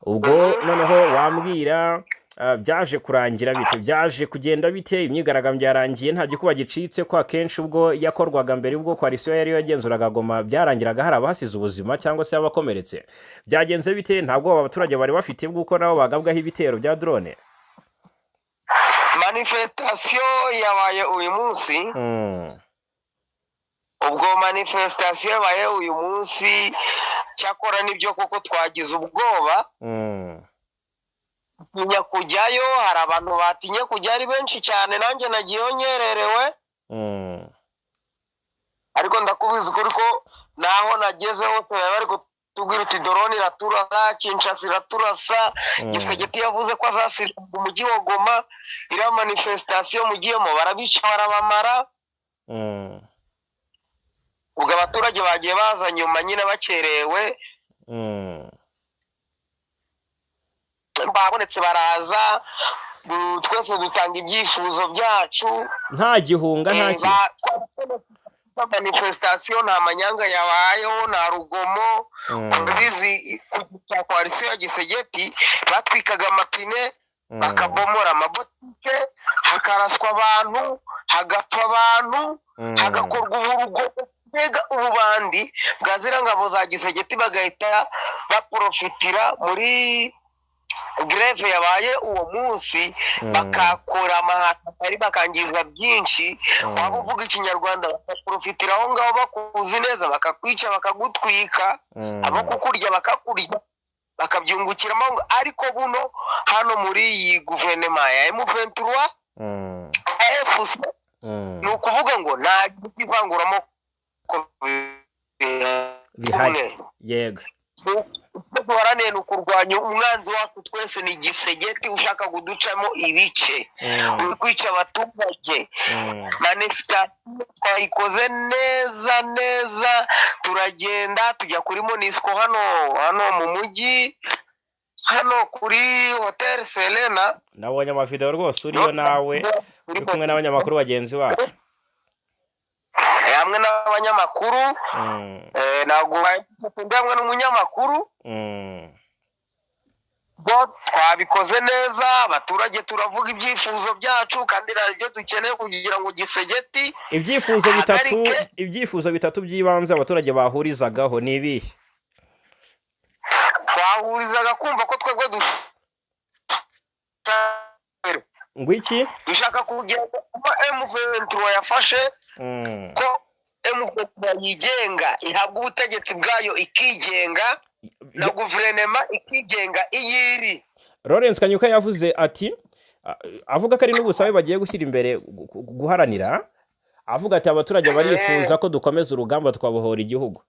Ubwo noneho wambwira Byaje kurangira bite? Byaje kugenda bite? Imyigaragambyo yarangiye nta gikuba gicitse, ko akenshi ubwo yakorwaga mbere, ubwo coalition yari yagenzuraga Goma, byarangiraga hari abahasize ubuzima cyangwa se abakomeretse. Byagenze bite? Ntabwo abaturage bari bafite bw'uko nabo bagabwaho ibitero bya drone? Manifestation yabaye uyu munsi. Ubwo manifestation yabaye uyu munsi, cyakora nibyo kuko twagize ubwoba tinya kujyayo. Hari abantu batinye kujya ari benshi cyane, nanjye nagiyeyo nkererewe. Ariko ndakubizi ukuri ko naho nageze hose bari bari kutubwira uti: "Drone iraturasa, Kinshasa iraturasa." Tshisekedi yavuze ko azasira umujyi wa Goma. Iriya manifestation mugiyemo barabica, barabamara. Ubwo abaturage bagiye baza nyuma nyine bakerewe. Babonetse baraza, twese dutanga ibyifuzo byacu. Nta gihunga, nta Eh, ki manifestation nta manyanga yabayeho, nta rugomo. Urabizi, ku cya coalition ya Tshisekedi batwikaga amapine, bakabomora amabotike, hakaraswa abantu, hagapfa abantu, hagakorwa uburugo, mbega ububandi bwa ziriya ngabo za Tshisekedi, bagahita baprofitira muri grève yabaye uwo munsi, bakakora amahano atari, bakangiza byinshi. Waba uvuga Ikinyarwanda bakaprofitira aho ngaho, bakuzi neza bakakwica, bakagutwika, abo kukurya bakakurya, bakabyungukiramo. Ariko buno hano muri iyi guverinoma ya M23 AFC, ni ukuvuga ngo nta ivanguramoko bihari. Yego. Icyo duharanira ni ukurwanya umwanzi wacu twese, ni Tshisekedi ushaka kuducamo ibice, uri kwica abaturage. Manifestation twayikoze neza neza, turagenda tujya kuri MONUSCO hano mu mujyi, hano kuri Hotel Serena. Nabonye amavideo rwose uriyo nawe uri kumwe n'abanyamakuru bagenzi bacu. Hamwe n'abanyamakuru. Ntabwo ndi hamwe n'umunyamakuru. Bo twabikoze neza, abaturage turavuga ibyifuzo byacu, kandi hari ibyo dukeneye kugira ngo Tshisekedi Ibyifuzo bitatu. ahagarike. Ibyifuzo bitatu by'ibanze abaturage bahurizagaho ni ibihe? Twahurizaga kumva ko twebwe Ngo iki? dushaka kugira ngo kuba M23 yafashe, ko M23 yigenga, ihabwa ubutegetsi bwayo, ikigenga, na guverinoma ikigenga iyiri. Lawrence Kanyuka yavuze ati, avuga ko ari n'ubusabe bagiye gushyira imbere guharanira, avuga ati: "Abaturage barifuza ko dukomeza urugamba twabohora igihugu."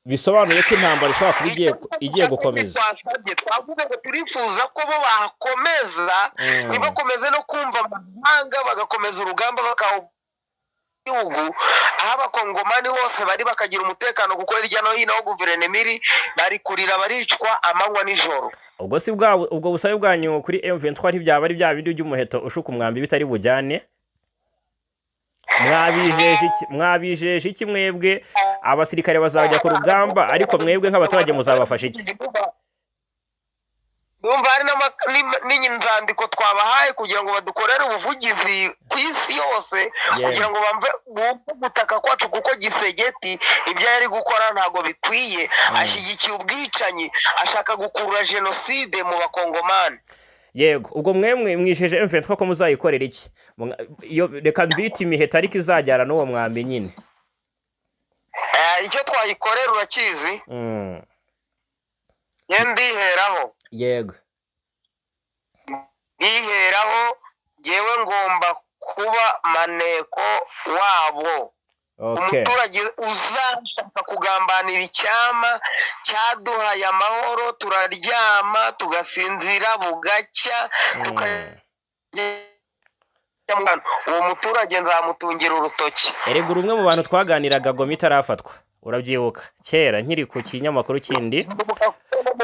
Bisobanuye ko intambara ishobora kuba igiye gukomeza. Twasabye, twavuze ngo turifuza ko bo bakomeza, ntibakomeze no kumva amahanga, bagakomeza urugamba bakawu gihugu, aho Abakongomani bose bari bakagira umutekano, kuko hirya no hino aho guverinoma iri bari kurira, baricwa amanywa nijoro. Ubwo si bwa ubwo busabe bwanyu kuri M23 ntibyaba ari bya bindi by'umuheto ushuka umwambi bitari bujyane? Mwabijeje iki? Mwabijeje iki mwebwe? Abasirikare bazajya ku rugamba, ariko mwebwe nk'abaturage muzabafasha iki? Ndumva hari n'inzandiko twabahaye kugira ngo badukorere ubuvugizi ku isi yose, kugira ngo bamve bumve gutaka kwacu, kuko Tshisekedi ibyo yari gukora ntabwo bikwiye. Ashyigikiye ubwicanyi, ashaka gukurura jenoside mu Bakongomani. Yego, ubwo mwemwe mwijeje M23 ko muzayikorera iki? Iyo reka mbite imiheto, ariko izajyana n'uwo mwambi nyine. Icyo twayikorera urakizi. Ye, ndiheraho. Ndiheraho, ngewe ngomba kuba maneko wabo. Umuturage uzashaka kugambanira icyama cyaduhaye amahoro, turaryama tugasinzira bugacya, tukajya mu bantu, uwo muturage nzamutungira urutoki. Erega uri umwe mu bantu twaganiraga Goma itarafatwa, urabyibuka kera nkiri ku kinyamakuru kindi. Mu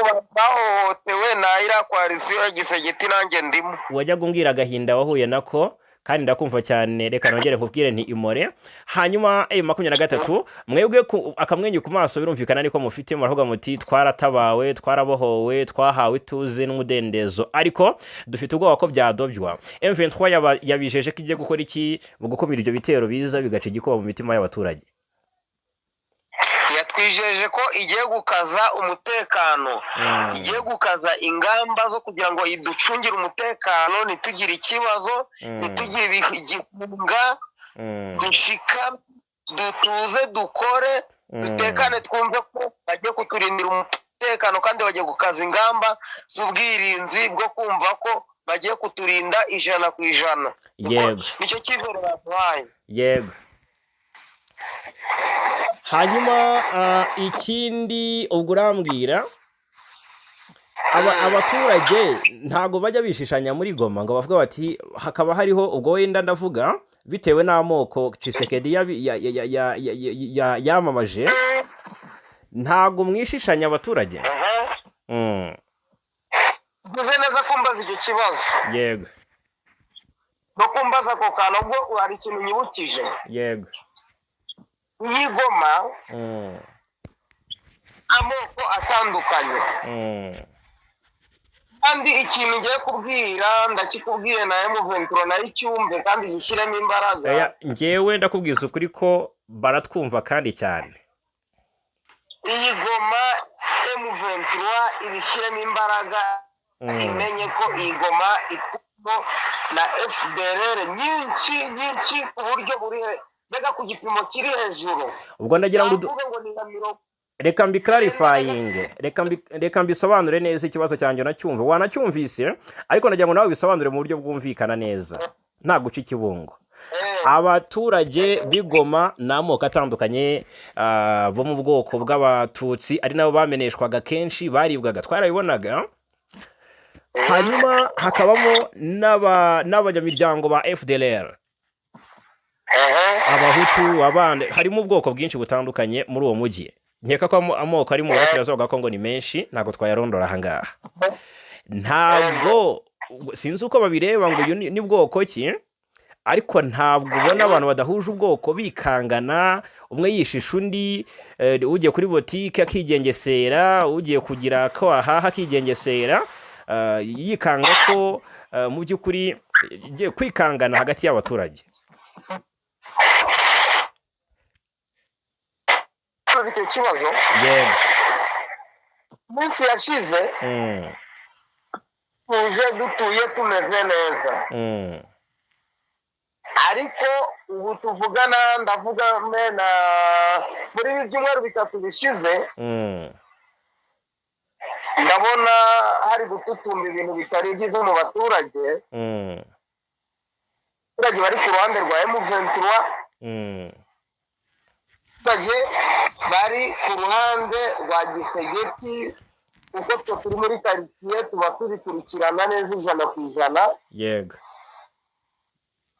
bantu bahohotewe na iriya coalition ya Tshisekedi, nanjye ndimo. Wajyaga umbwira agahinda wahuye nako. Kandi ndakumva cyane, reka nongere nkubwire nti imore. Hanyuma M23, mwebwe akamwenyu ku maso birumvikana niko mufite, muravuga muti twaratabawe, twarabohowe, twahawe ituze n'umudendezo, ariko dufite ubwoba ko byadobywa. M23 yabijeje ko igiye gukora iki mu gukumira ibyo bitero biza bigaca igikuba mu mitima y'abaturage? Yatwijeje ko igiye gukaza umutekano, igiye gukaza ingamba zo kugira ngo iducungire umutekano, ntitugire ikibazo, ntitugire igihunga, dushikame, dutuze, dukore, dutekane, twumve ko bagiye kuturindira umutekano, kandi bagiye gukaza ingamba z'ubwirinzi bwo kumva ko bagiye kuturinda 100%. Nicyo cyizere baduhaye. Yego. Hanyuma ikindi ubwo urambwira, abaturage ntabwo bajya bishishanya muri Goma ngo bavuge bati hakaba hariho ubwo wenda ndavuga bitewe n'amoko Tshisekedi yamamaje, ntabwo mwishishanya abaturage? Uvuze neza kumbaza icyo kibazo no kumbaza ako kantu, ubwo hari ikintu nyibukije. Iyi Goma, amoko atandukanye, kandi ikintu ngiye kubwira ndakikubwiye na M23 nayo icyumve kandi gishyiremo imbaraga. Oya, njyewe ndakubwiza ukuri ko baratwumva kandi cyane. Iyi Goma, M23 ibishyiremo imbaraga, imenye ko iyi Goma itumo na FDLR nyinshi nyinshi ku buryo buri mbega ku gipimo kiri hejuru. Ubwo ndagira ngo Navuga ngo ni nka mirongo reka mbiclarifyinge, reka mbisobanure neza. Ikibazo cyanjye nacyumva wanacyumvise, ariko ndagira ngo nawe bisobanure mu buryo bwumvikana neza, nta guca ikibungo. Abaturage b'Igoma ni amoko atandukanye, bo mu bwoko bw'Abatutsi, ari nabo bameneshwaga kenshi, baribwaga, twarabibonaga. Hanyuma hakabamo n'abanyamiryango ba FDLR, Abahutu, abandi, harimo ubwoko bwinshi butandukanye muri uwo mujyi. Nkeka ko amoko ari mu burasirazuba bwa Kongo ni menshi, ntabwo twayarondora ahangaha. Ntabwo sinzi uko babireba ngo uyu ni bwoko ki, ariko ntabwo ubona abantu badahuje ubwoko bikangana, umwe yishisha undi, ugiye kuri botike akigengesera, ugiye kugira ko ahaha akigengesera, yikanga ko mu by'ukuri igiye kwikangana hagati y'abaturage? Icyo kibazo, iminsi yashize tuje dutuye tumeze neza, ariko ubu tuvugana, ndavuga na muri ibi byumweru 3 bishize, ndabona hari gututumba ibintu bitari byiza mu baturage. Abaturage bari ku ruhande rwa M23, abaturage bari ku ruhande rwa Tshisekedi, kuko twe turi muri karitsiye tuba tubikurikirana neza 100%.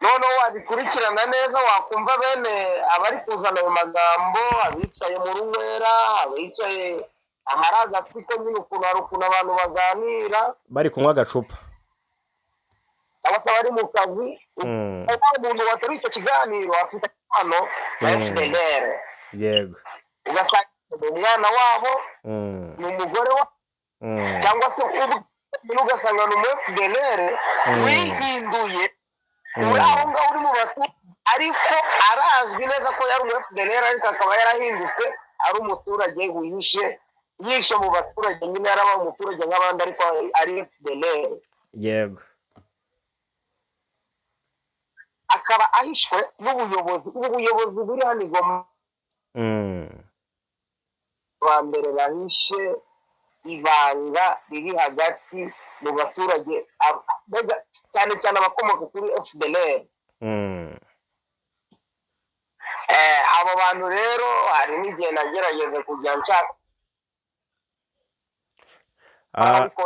Noneho wabikurikirana neza, wakumva bene abari kuzana ayo magambo, abicaye mu runywera, abicaye ahari agatsiko nyine, ukuntu hari ukuntu abantu baganira bari kunywa agacupa, cyangwa se abari mu kazi, umuntu wateruye icyo kiganiro afite hano na FDLR, ugasanga ni umwana wabo, ni umugore wabo, cyangwa se ugasanga ni umu FDLR wihinduye uri aho ngaho uri mu baturage, ariko arazwi neza ko yari umu FDLR, ariko akaba yarahindutse ari umuturage wihishe, yishe mu baturage nyine, yarabaye umuturage nk'abandi ariko ari FDLR. Akaba ahishwe n'ubuyobozi, ubu buyobozi buri hano i Goma, ba mbere bahishe ibanga riri hagati mu baturage, cyane cyane abakomoka kuri FDLR. Abo bantu rero hari n'igihe nagerageza kujya nshaka, ariko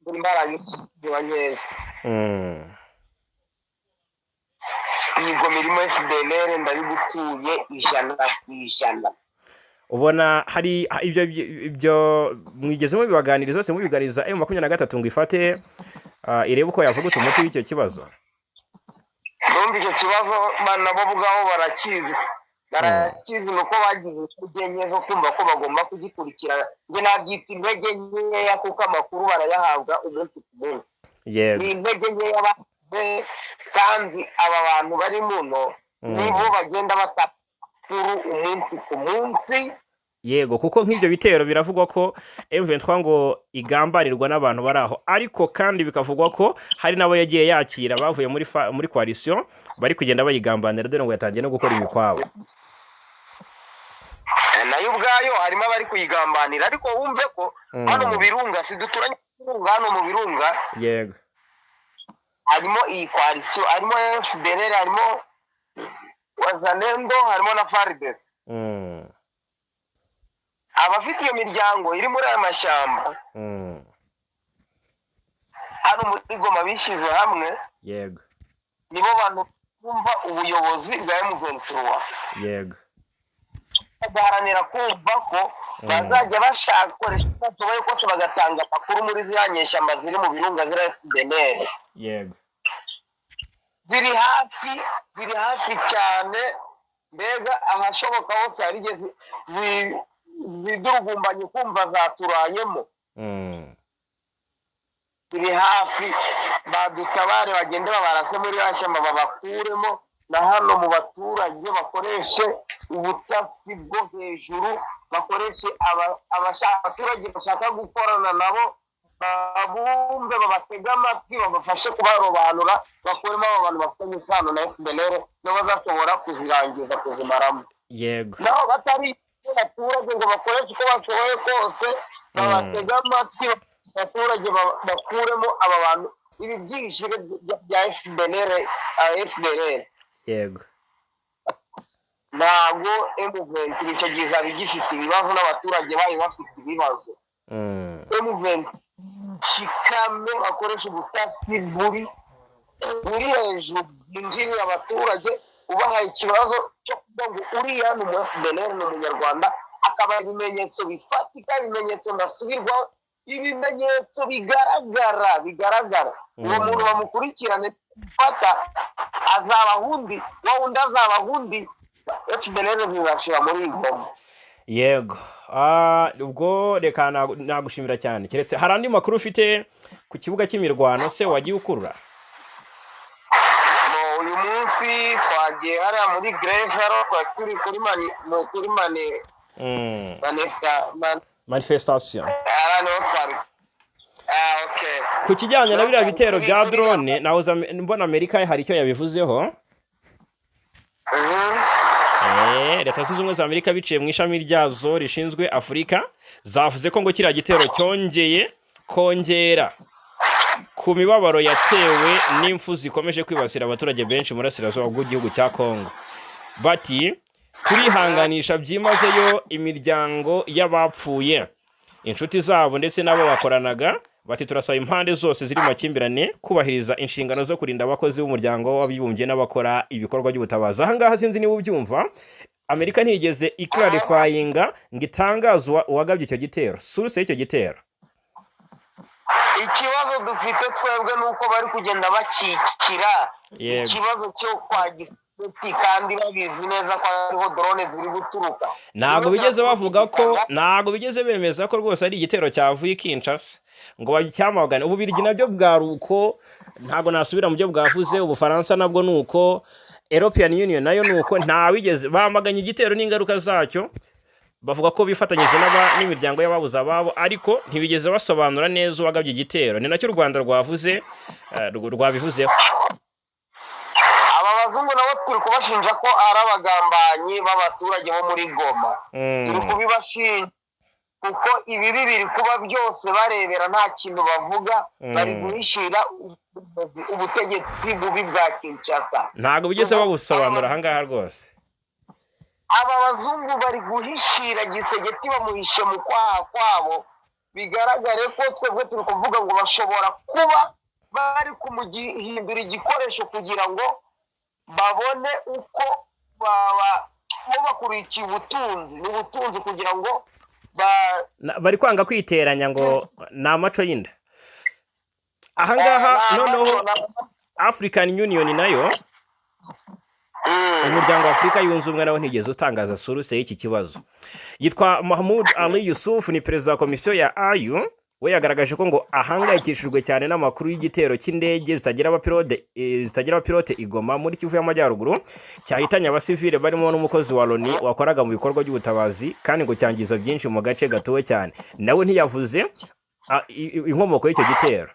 imbaraga ziba nkeya. Iyi Goma irimo FDLR, ndabigutuye 100%. Ubona hari ibyo mwigeze mubibaganiriza se, mubiganiriza M23 ngo ifate, irebe uko yavuguta umuti w'icyo kibazo? Urumva icyo kibazo nabo ubwabo barakizi, barakizi. Ni uko bagize intege nke zo kumva ko bagomba kugikurikirana. Njye nabyita intege nkeya, kuko amakuru barayahabwa umunsi ku munsi. Ni intege nkeya bagize, kandi aba bantu bari muno nibo bagenda batakuru umunsi ku munsi. Yego, kuko nk'ibyo bitero biravugwa ko M23 ngo igambanirwa n'abantu bari aho, ariko kandi bikavugwa ko hari n'abo yagiye yakira bavuye muri coalition bari kugenda bayigambanira, dore ngo yatangiye no gukora imikwabo. Nayo ubwayo harimo abari kuyigambanira, ariko wumve ko hano mu birunga, si duturanye n'ibirunga, hano mu birunga harimo iyi coalition, harimo FDLR, harimo Wazalendo, harimo na FARDC. Abafite iyo miryango iri muri aya mashyamba hano muri Goma bishyize hamwe, nibo bantu bumva ubuyobozi bwa M23, bagaharanira kumva ko bazajya bashaka gukoresha uko bashoboye kose bagatanga amakuru muri ziriya nyeshyamba ziri mu birunga, ziriya FDLR ziri hafi, ziri hafi cyane. Mbega ahashoboka hose hari igihe zidurugumbanye kumva zaturanyemo. Ziri hafi, badutabare, bagende babarase muri ya shyamba babakuremo. Na hano mu baturage bakoreshe ubutasi bwo hejuru, bakoreshe abaturage bashaka gukorana nabo, babumve, babatege amatwi, babafashe kubarobanura, bakuremo abo bantu bafitanye isano na FDLR, nibo bazashobora kuzirangiza, kuzimaramo. Naho batari abaturage ngo bakoreshe uko bashoboye kose, babatege amatwi abaturage, bakuremo aba bantu, ibi byishire bya FDLR, FDLR. Ntabwo M23 icyo gihe izaba igifite ibibazo n'abaturage bayo bafite ibibazo. M23 shikame, bakoresha ubutasi buri hejuru, bwinjirira abaturage, ubahaye ikibazo cyo kuvuga ngo uriya ni umu FDLR, ni umunyarwanda, akaba ibimenyetso bifatika, ibimenyetso ndasubirwaho, ibimenyetso bigaragara, bigaragara, uwo muntu bamukurikirane, gufata azaba undi, wa wundi azaba undi, FDLR zizashira muri iyi ngoma. Yego. Ubwo reka nagushimira cyane, keretse hari andi makuru ufite ku kibuga cy'imirwano se wagiye ukurura? Bo, uyu munsi twagiye hariya muri grève, hariya twari turi kuri mani Manifestation. Hariya niho twari. Okay. Ku kijyanye na biriya bitero bya drone, nahoze mbona Amerika hari icyo yabivuzeho. Leta Zunze Ubumwe za Amerika, biciye mu ishami ryazo rishinzwe Afurika, zavuze ko ngo kiriya gitero cyongeye kongera ku mibabaro yatewe n'impfu zikomeje kwibasira abaturage benshi mu burasirazuba bw'igihugu cya Kongo. Bati: "Turihanganisha byimazeyo imiryango y'abapfuye, inshuti zabo ndetse n'abo bakoranaga." Bati: "Turasaba impande zose ziri mu makimbirane kubahiriza inshingano zo kurinda abakozi b'Umuryango w'Abibumbye n'abakora ibikorwa by'ubutabazi." Ahangaha sinzi niba ubyumva, Amerika ntiyigeze iclarifyinga ngo itangaze uwagabye icyo gitero, source y'icyo gitero. Ikibazo dufite twebwe ni uko bari kugenda bakikira ikibazo cyo kwa Giseti, kandi babizi neza ko hariho drone ziri guturuka. Ntabwo bigeze bavuga ko, ntabwo bigeze bemeza ko rwose ari igitero cyavuye i Kinshasa ngo bacyamagane. Ububirigi nabyo bwari uko, ntabwo nasubira mu byo bwavuze. Ubufaransa nabwo ni uko, European Union nayo ni uko, ntawigeze bamaganye igitero n'ingaruka zacyo, bavuga ko bifatanyije n'imiryango y'ababuze ababo, ariko ntibigeze basobanura neza uwagabye igitero. Ni nacyo u Rwanda rwavuze, rwabivuzeho. Aba bazungu nabo turi kubashinja ko ari abagambanyi b'abaturage bo muri Goma. Turi kubibashinja kuko ibibi biri kuba byose barebera, nta kintu bavuga. Bari guhishira ubutegetsi bubi bwa Kinshasa. Ntabwo bigeze babusobanura ahangaha rwose. Aba bazungu bari guhishira Gisegeti, bamuhishe mu kwaha kwabo. Bigaragare ko twebwe turi kuvuga ngo bashobora kuba bari kumuhindura igikoresho kugira ngo babone uko baba bo bakurikiye ubutunzi n'ubutunzi kugira ngo ba Bari kwanga kwiteranya ngo ni amaco y'inda ahangaha. Ni Noneho amaco African Union nayo Umuryango wa Afurika Yunze Ubumwe nawe ntigeze utangaza source y'iki kibazo. Yitwa Mahmoud Ali Yusuf, ni perezida wa komisiyo ya AU. We yagaragaje ko ngo ahangayikishijwe cyane n'amakuru y'igitero cy'indege zitagira abapilote i Goma muri Kivu y'Amajyaruguru, cyahitanye abasivile barimo n'umukozi wa Loni wakoraga mu bikorwa by'ubutabazi, kandi ngo cyangiza byinshi mu gace gatuwe cyane. Nawe ntiyavuze inkomoko y'icyo gitero.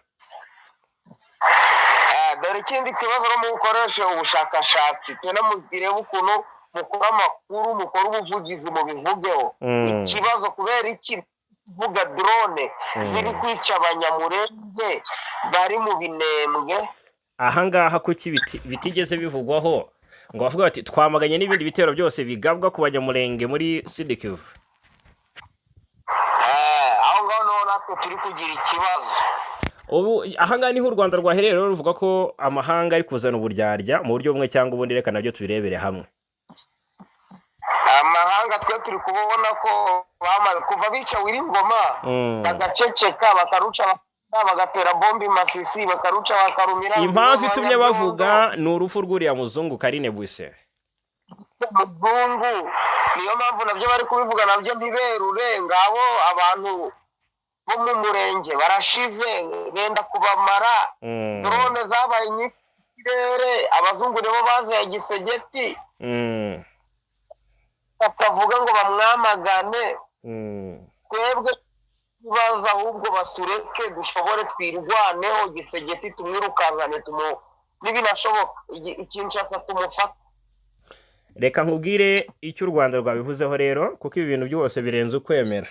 Dore ikindi kibazo, no mukoreshe ubushakashatsi, tena mugirebe ukuntu mukora amakuru, mukora ubuvugizi, mubivugeho. Ikibazo, kubera iki kuvuga drone ziri kwica Abanyamurenge bari mu Binembwe? Ahangaha kuki bitigeze bivugwaho ngo bavuge bati: "Twamaganye n'ibindi bitero byose bigabwa ku Banyamurenge muri Sud-Kivu"? Aho ngaho niho natwe turi kugira ikibazo. Ubu ahangaha niho u Rwanda rwahereye rero ruvuga ko amahanga ari kuzana uburyarya mu buryo bumwe cyangwa ubundi. Reka nabyo tubirebere hamwe. Amahanga twe turi kubona ko bamaze kuva bica Wiringoma, bagaceceka, bakaruca, bagatera bombi Masisi, bakaruca, bakarumira. Impamvu itumye bavuga ni urupfu rw'uriya muzungu Karine Buse. Muzungu, niyo mpamvu nabyo bari kubivuga, nabyo ntiberure. Ngabo abantu bo mu murenge barashize, benda kubamara. Drone zabaye nyinshi mu kirere, abazungu nibo bazeye Gisegeti, batavuga ngo bamwamagane. Twebwe tubaza ahubwo batureke dushobore twirwaneho, Gisegeti tumwirukankane, nibinashoboka Ikinshasa tumufate. Reka nkubwire icyo u Rwanda rwabivuzeho rero, kuko ibi bintu byose birenze ukwemera.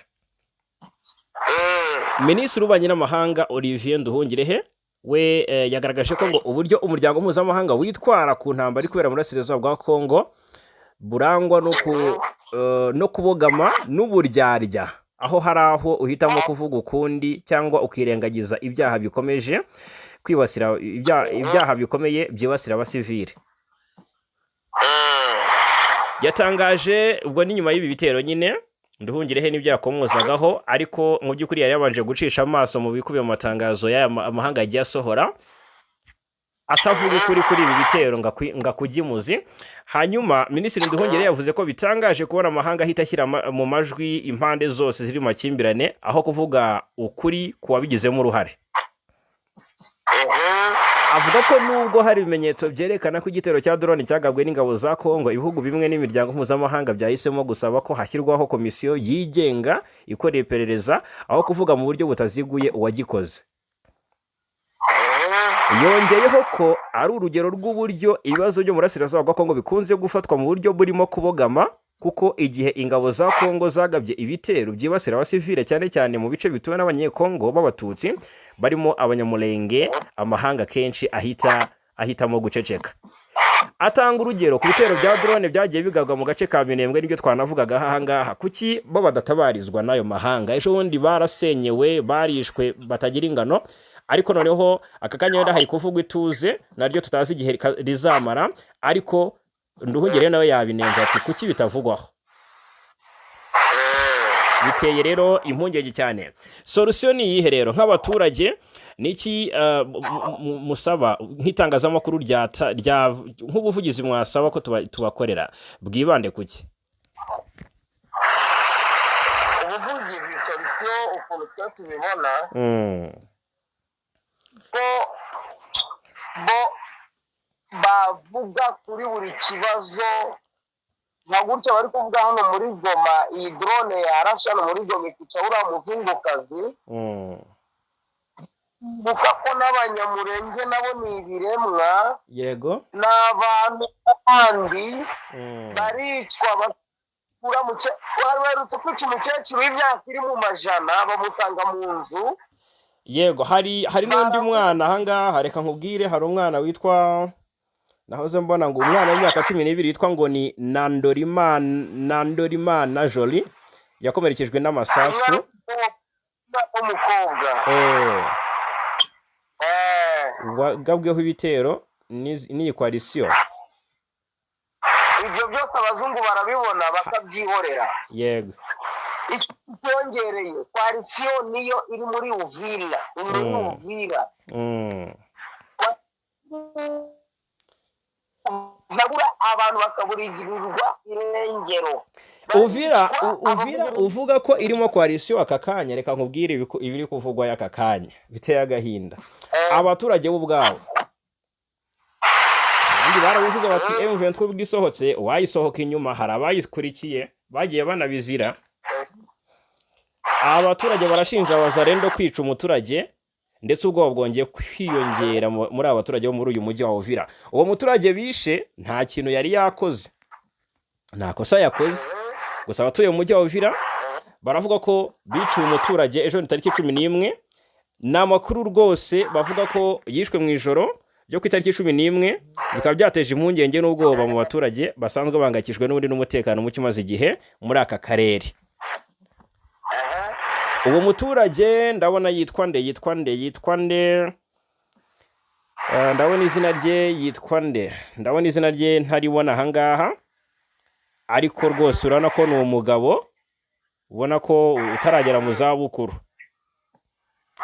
Minisitiri w'Ububanyi n'Amahanga Olivier Nduhungirehe we yagaragaje ko ngo uburyo umuryango mpuzamahanga witwara ku ntambara iri kubera mu burasirazuba bwa Kongo burangwa no kubogama n'uburyarya, aho hari aho uhitamo kuvuga ukundi cyangwa ukirengagiza ibyaha bikomeje kwibasira ibyaha bikomeye byibasira abasivili. Yatangaje ubwo ni nyuma y'ibi bitero nyine Nduhungirehe n'ibyo yakomozagaho, ariko mu by'ukuri yari yabanje gucisha amaso mu bikubiye mu matangazo y'aya amahanga yagiye asohora atavuga ukuri kuri ibi bitero ngo akujye imuzi. Hanyuma Minisitiri Nduhungirehe yavuze ko bitangaje kubona amahanga ahita ashyira mu majwi impande zose ziri mu makimbirane aho kuvuga ukuri ku wabigizemo uruhare. Avuga ko nubwo hari ibimenyetso byerekana ko igitero cya drone cyagabwe n'ingabo za Kongo, ibihugu bimwe n'imiryango mpuzamahanga byahisemo gusaba ko hashyirwaho komisiyo yigenga ikora iperereza aho kuvuga mu buryo butaziguye uwagikoze. Yongeyeho ko ari urugero rw'uburyo ibibazo byo mu burasirazuba bwa Kongo bikunze gufatwa mu buryo burimo kubogama, kuko igihe ingabo za Kongo zagabye ibitero byibasira abasivile, cyane cyane mu bice bituwe n'Abanyekongo b'Abatutsi barimo Abanyamulenge, amahanga kenshi ahita ahitamo guceceka. Atanga urugero ku bitero bya drone byagiye bigabwa mu gace ka Minembwe, nibyo twanavugaga aha ngaha. Kuki bo badatabarizwa n'ayo mahanga? Ejo bundi barasenyewe, barishwe batagira ingano, ariko noneho aka kanya wenda hari kuvugwa ituze naryo tutazi igihe rizamara, ariko Nduhungire nawe yabinenze ati: "Kuki bitavugwaho?" Biteye rero impungenge cyane. Solution ni iyihe rero? Nk'abaturage niki musaba nk'itangazamakuru rya nk'ubuvugizi mwasaba ko tubakorera bwibande kuki? Ubuvugizi, solution ukuntu twe tubibona, ko bo bavuga kuri buri kibazo nka gutya bari kuvuga hano muri Goma. Iyi drone yarashe hano muri Goma ikica uriya muzungukazi. Ibuka ko n'Abanyamurenge nabo ni ibiremwa, ni abantu kandi baricwa, bakura bari baherutse kwica umukecuru w'imyaka iri mu majana, bamusanga mu nzu. Yego, hari n'undi mwana ahangaha. Reka nkubwire, hari umwana witwa, nahoze mbona ngo umwana w'imyaka 12 witwa ngo ni Nandorimana Jolie, yakomerekejwe n'amasasu. Umwana w'umukobwa. Wagabweho ibitero n'iyi coalition. Ibyo byose abazungu barabibona bakabyihorera. Icyongereye, coalition niyo iri muri Uvira, iri muri Uvira. Zabura abantu bakaburigirirwa irengero. Uvira Baricwa, Uvira abavuga- uvuga ko irimo coalition aka kanya, reka nkubwire ibiri kuvugwa aka kanya biteye agahinda. Abaturage bo ubwabo kandi barabivuze bati M23 ubwo isohotse, uwayisohoka inyuma hari abayikurikiye bagiye banabizira. Abaturage barashinja Wazalendo kwica umuturage, ndetse ubwoba bwongeye kwiyongera muri aba baturage bo muri uyu mujyi wa Uvira. Uwo muturage bishe nta kintu yari yakoze, nta kosa yakoze. Gusa abatuye mu mujyi wa Uvira baravuga ko biciwe umuturage ejo ni tariki 11. Ni amakuru rwose bavuga ko yishwe mu ijoro ryo ku itariki 11, bikaba byateje impungenge n'ubwoba mu baturage basanzwe bahangayikishijwe n'ubundi n'umutekano muke umaze igihe muri aka karere. Uwo muturage ndabona yitwa nde, yitwa nde, yitwa nde? Ndabona izina rye yitwa nde? Ndabona izina rye ntaribona ahangaha, ariko rwose urabona ko ni umugabo ubona ko utaragera mu zabukuru.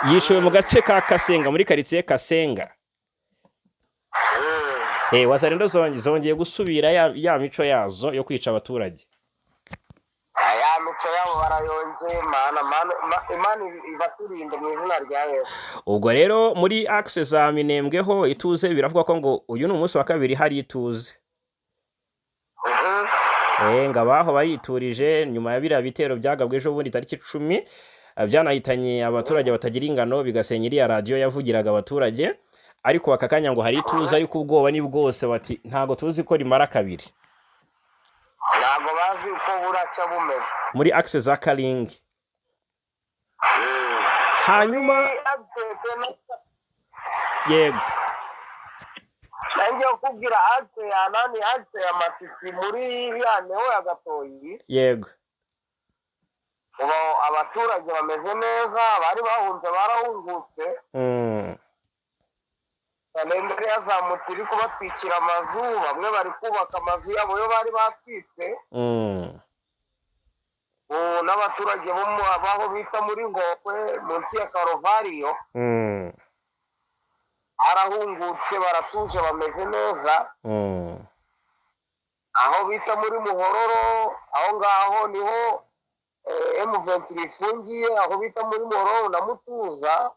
Yishyuwe mu gace ka Kasenga, muri karitsiye Kasenga. Wazalendo zongeye gusubira ya mico yazo yo kwica abaturage. Ya mico yabo barayongeye. Mana, mana, Imana ibaturinde mu izina rya Yesu. Ubwo rero muri axe za Minembwe ho ituze, biravuga ko ngo uyu ni umunsi wa kabiri hari ituze. Ngo abaho bariturije nyuma ya biriya bitero byagabwe ejo bundi tariki 10, byanahitanye abaturage batagira ingano, bigasenya iriya radiyo yavugiraga abaturage. Ariko aka kanya ngo hari ituze, ariko ubwoba ni bwose, bati ntabwo tuzi ko rimara kabiri. Ntabwo bazi uko buracya bumeze. Muri axe za Karingi hanyuma. Yego. Nanjye kukubwira axe ya nani, axe ya Masisi muri ya neo ya Gatoyi. Ubu abaturage bameze neza, bari bahunze barahungutse. Kalendari yazamutse iri kubatwikira amazu, bamwe bari kubaka amazu yabo yo bari batwitse. Ubu n'abaturage bo baho bita muri Ngokwe munsi ya Karovariyo arahungutse, baratuje, bameze neza. Aho bita muri Muhororo, aho ngaho niho M23 ifungiye, aho bita muri Muhororo na Mutuza.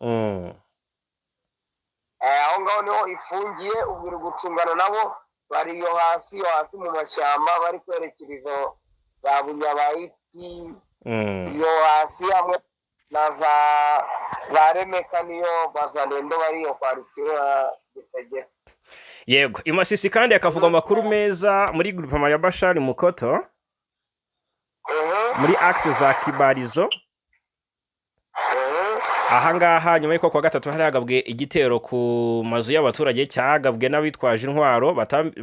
Aho ngaho niho ifungiye, ubwo iri gucungana nabo, bari iyo hasi, iyo hasi mu mashyamba, bari kwerekera izo za Bunyabayiti. Iyo hasi hamwe na za Remeka niyo Bazalendo bari, iyo coalition ya Gisegera. Yego, i Masisi kandi hakavugwa amakuru meza muri groupement ya Bashari Mukoto, muri axe za Kibarizo. Ahangaha nyuma y'uko kuwa gatatu hari hagabwe igitero ku mazu y'abaturage cyagabwe n'abitwaje intwaro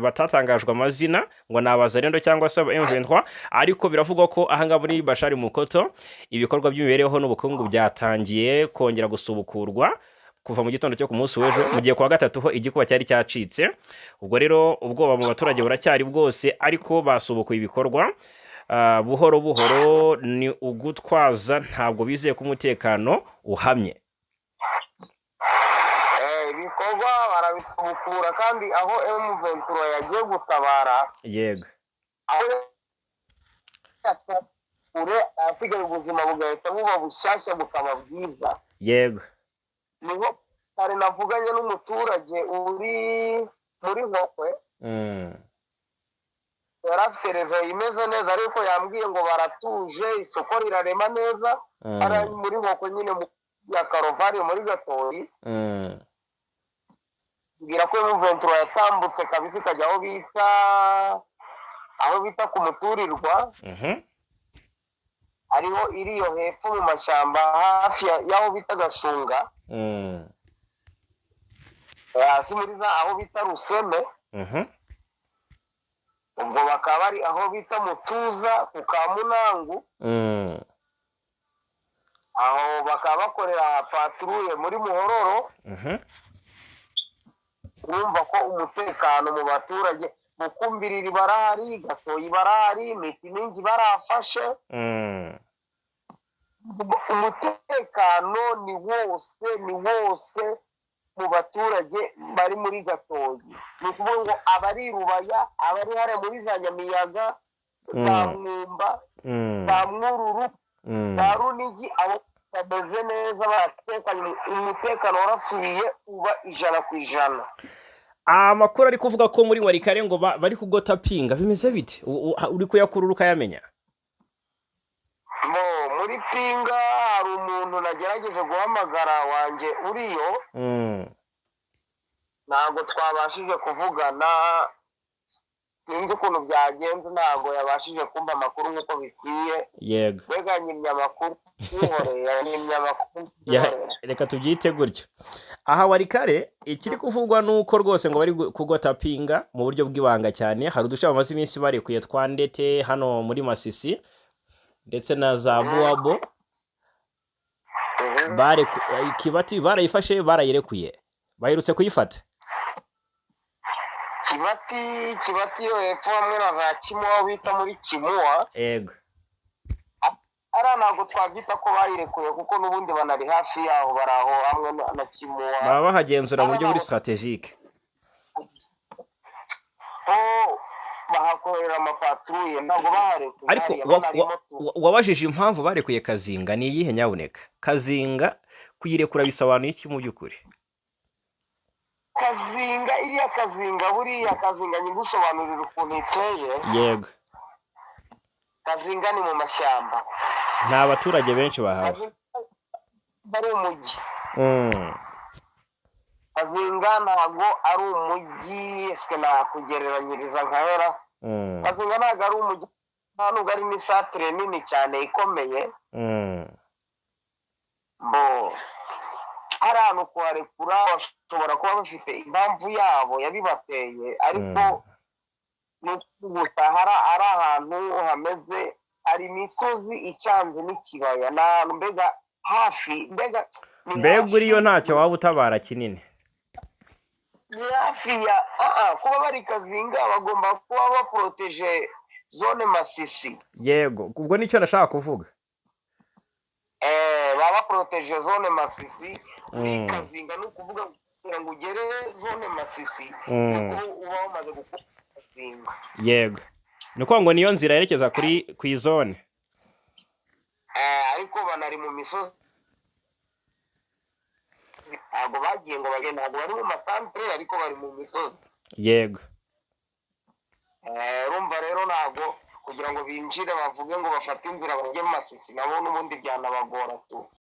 batatangajwe amazina ngo ni Abazalendo cyangwa se aba M23, ariko biravugwa ko ahangaha muri Bashari Mukoto ibikorwa by'imibereho n'ubukungu byatangiye kongera gusubukurwa kuva mu gitondo cyo ku munsi w'ejo, mu gihe kuwa gatatu ho igikuba cyari cyacitse. Ubwo rero ubwoba mu baturage buracyari bwose, ariko basubukuye ibikorwa buhoro buhoro, ni ugutwaza, ntabwo bizeye ko umutekano uhamye. Ibikorwa barabisubukura, kandi aho M23 yagiye gutabara, aho kure, ahasigaye ubuzima bugahita buba bushyashya, bukaba bwiza. Niho kare navuganye n'umuturage uri muri Nkokwe. Yari afite réseau imeze neza, ariko yambwiye ngo baratuje, isoko rirarema neza. Ari muri Nkokwe nyine ya Karovari muri Gatoyi. Mbwira ko M23 yatambutse kabisa ikajya aho bita ku Muturirwa. Ariho iri iyo hepfo mu mashyamba hafi y'aho bita Gashunga. Hasi muri za aho bita Ruseme. Ubwo bakaba bari aho bita Mutuza ku Kamunangu. Aho bakaba bakorera patrouille muri Muhororo. Urumva ko umutekano mu baturage, Mukumbiriri barahari, Gatoyi barahari, Miti Mingi barafashe. Umutekano ni wose, ni wose. mu baturage bari muri Gatoyi. Ni ukuvuga ngo abari Rubaya, abari hariya muri za Nyamiyaga, za Mwumba, za Mwururu, za Runigi, abo bameze neza, baratekanye, umutekano warasubiye uba 100%. Amakuru ari kuvuga ko muri Walikale ngo bari kugota Pinga, bimeze bite? Uri kuyakurura ukayamenya? Mo muri Pinga hari umuntu nagerageje guhamagara wanjye uriyo, ntabwo twabashije kuvugana, sinzi ukuntu byagenze, ntabwo yabashije kumva amakuru nk'uko bikwiye. Mbega nyimye amakuru yihoreye, yanyimye amakuru yihoreye. Reka tubyite gutyo. Aha Walikale ikiri kuvugwa ni uko rwose ngo bari kugota Pinga mu buryo bw'ibanga cyane. Hari uduce bamaze iminsi barekuye twa Ndete hano muri Masisi ndetse na za Buwabo. Kibati barayifashe, barayirekuye, baherutse kuyifata. Kibati yo hepfo hamwe na za Kimuwa bita muri Kimuwa. Ariya ntabwo twabyita ko bayirekuye, kuko n'ubundi banari hafi yaho, bari aho hamwe na Kimuwa. Baba bahagenzura mu buryo buri stratégique. Ho bahakorera amapatrouille, ntabwo baharekuye. Ariko hariya banarimo tu. Wabajije impamvu barekuye Kazinga ni iyihe? Nyabuneka, Kazinga kuyirekura bisobanuye iki mu by'ukuri? Kazinga, iriya Kazinga, buriya Kazinga nyigusobanurira ukuntu iteye. Kazinga ni mu mashyamba. Nta baturage benshi bahaba. Kazinga ari umujyi. Kazinga ntabwo ari umujyi, ese nakugereranyiriza nkahera. Kazinga ntabwo ari umujyi, nta nubwo ari n'isantere nini cyane ikomeye. Bo hari ahantu kuharekura bashobora kuba bafite impamvu yabo yabibateye, ariko ni gusa hari ari ahantu hameze, hari imisozi icanze n'ikibaya, ni ahantu mbega hafi, mbega ni Mbega hafi. Uriyo ntacyo waba utabara kinini. Ni hafi ya kuba bari Kazinga bagomba kuba baporoteje zone Masisi. Yego, ubwo nicyo nashaka kuvuga. Baba baporoteje zone Masisi muri Kazinga. Ni ukuvuga kugira ngo ugere zone Masisi, ni uko uba wamaze gukora Kazinga. Yego, ni ukuvuga ngo niyo nzira yerekeza kuri ku izone. Ariko banari mu misozi, ntabwo bagiye ngo bagende, ntabwo bari mu masantere, ariko bari mu misozi. Urumva rero ntabwo kugira ngo binjire bavuge ngo bafate inzira bajye mu Masisi, nabo n'ubundi byanabagora tu.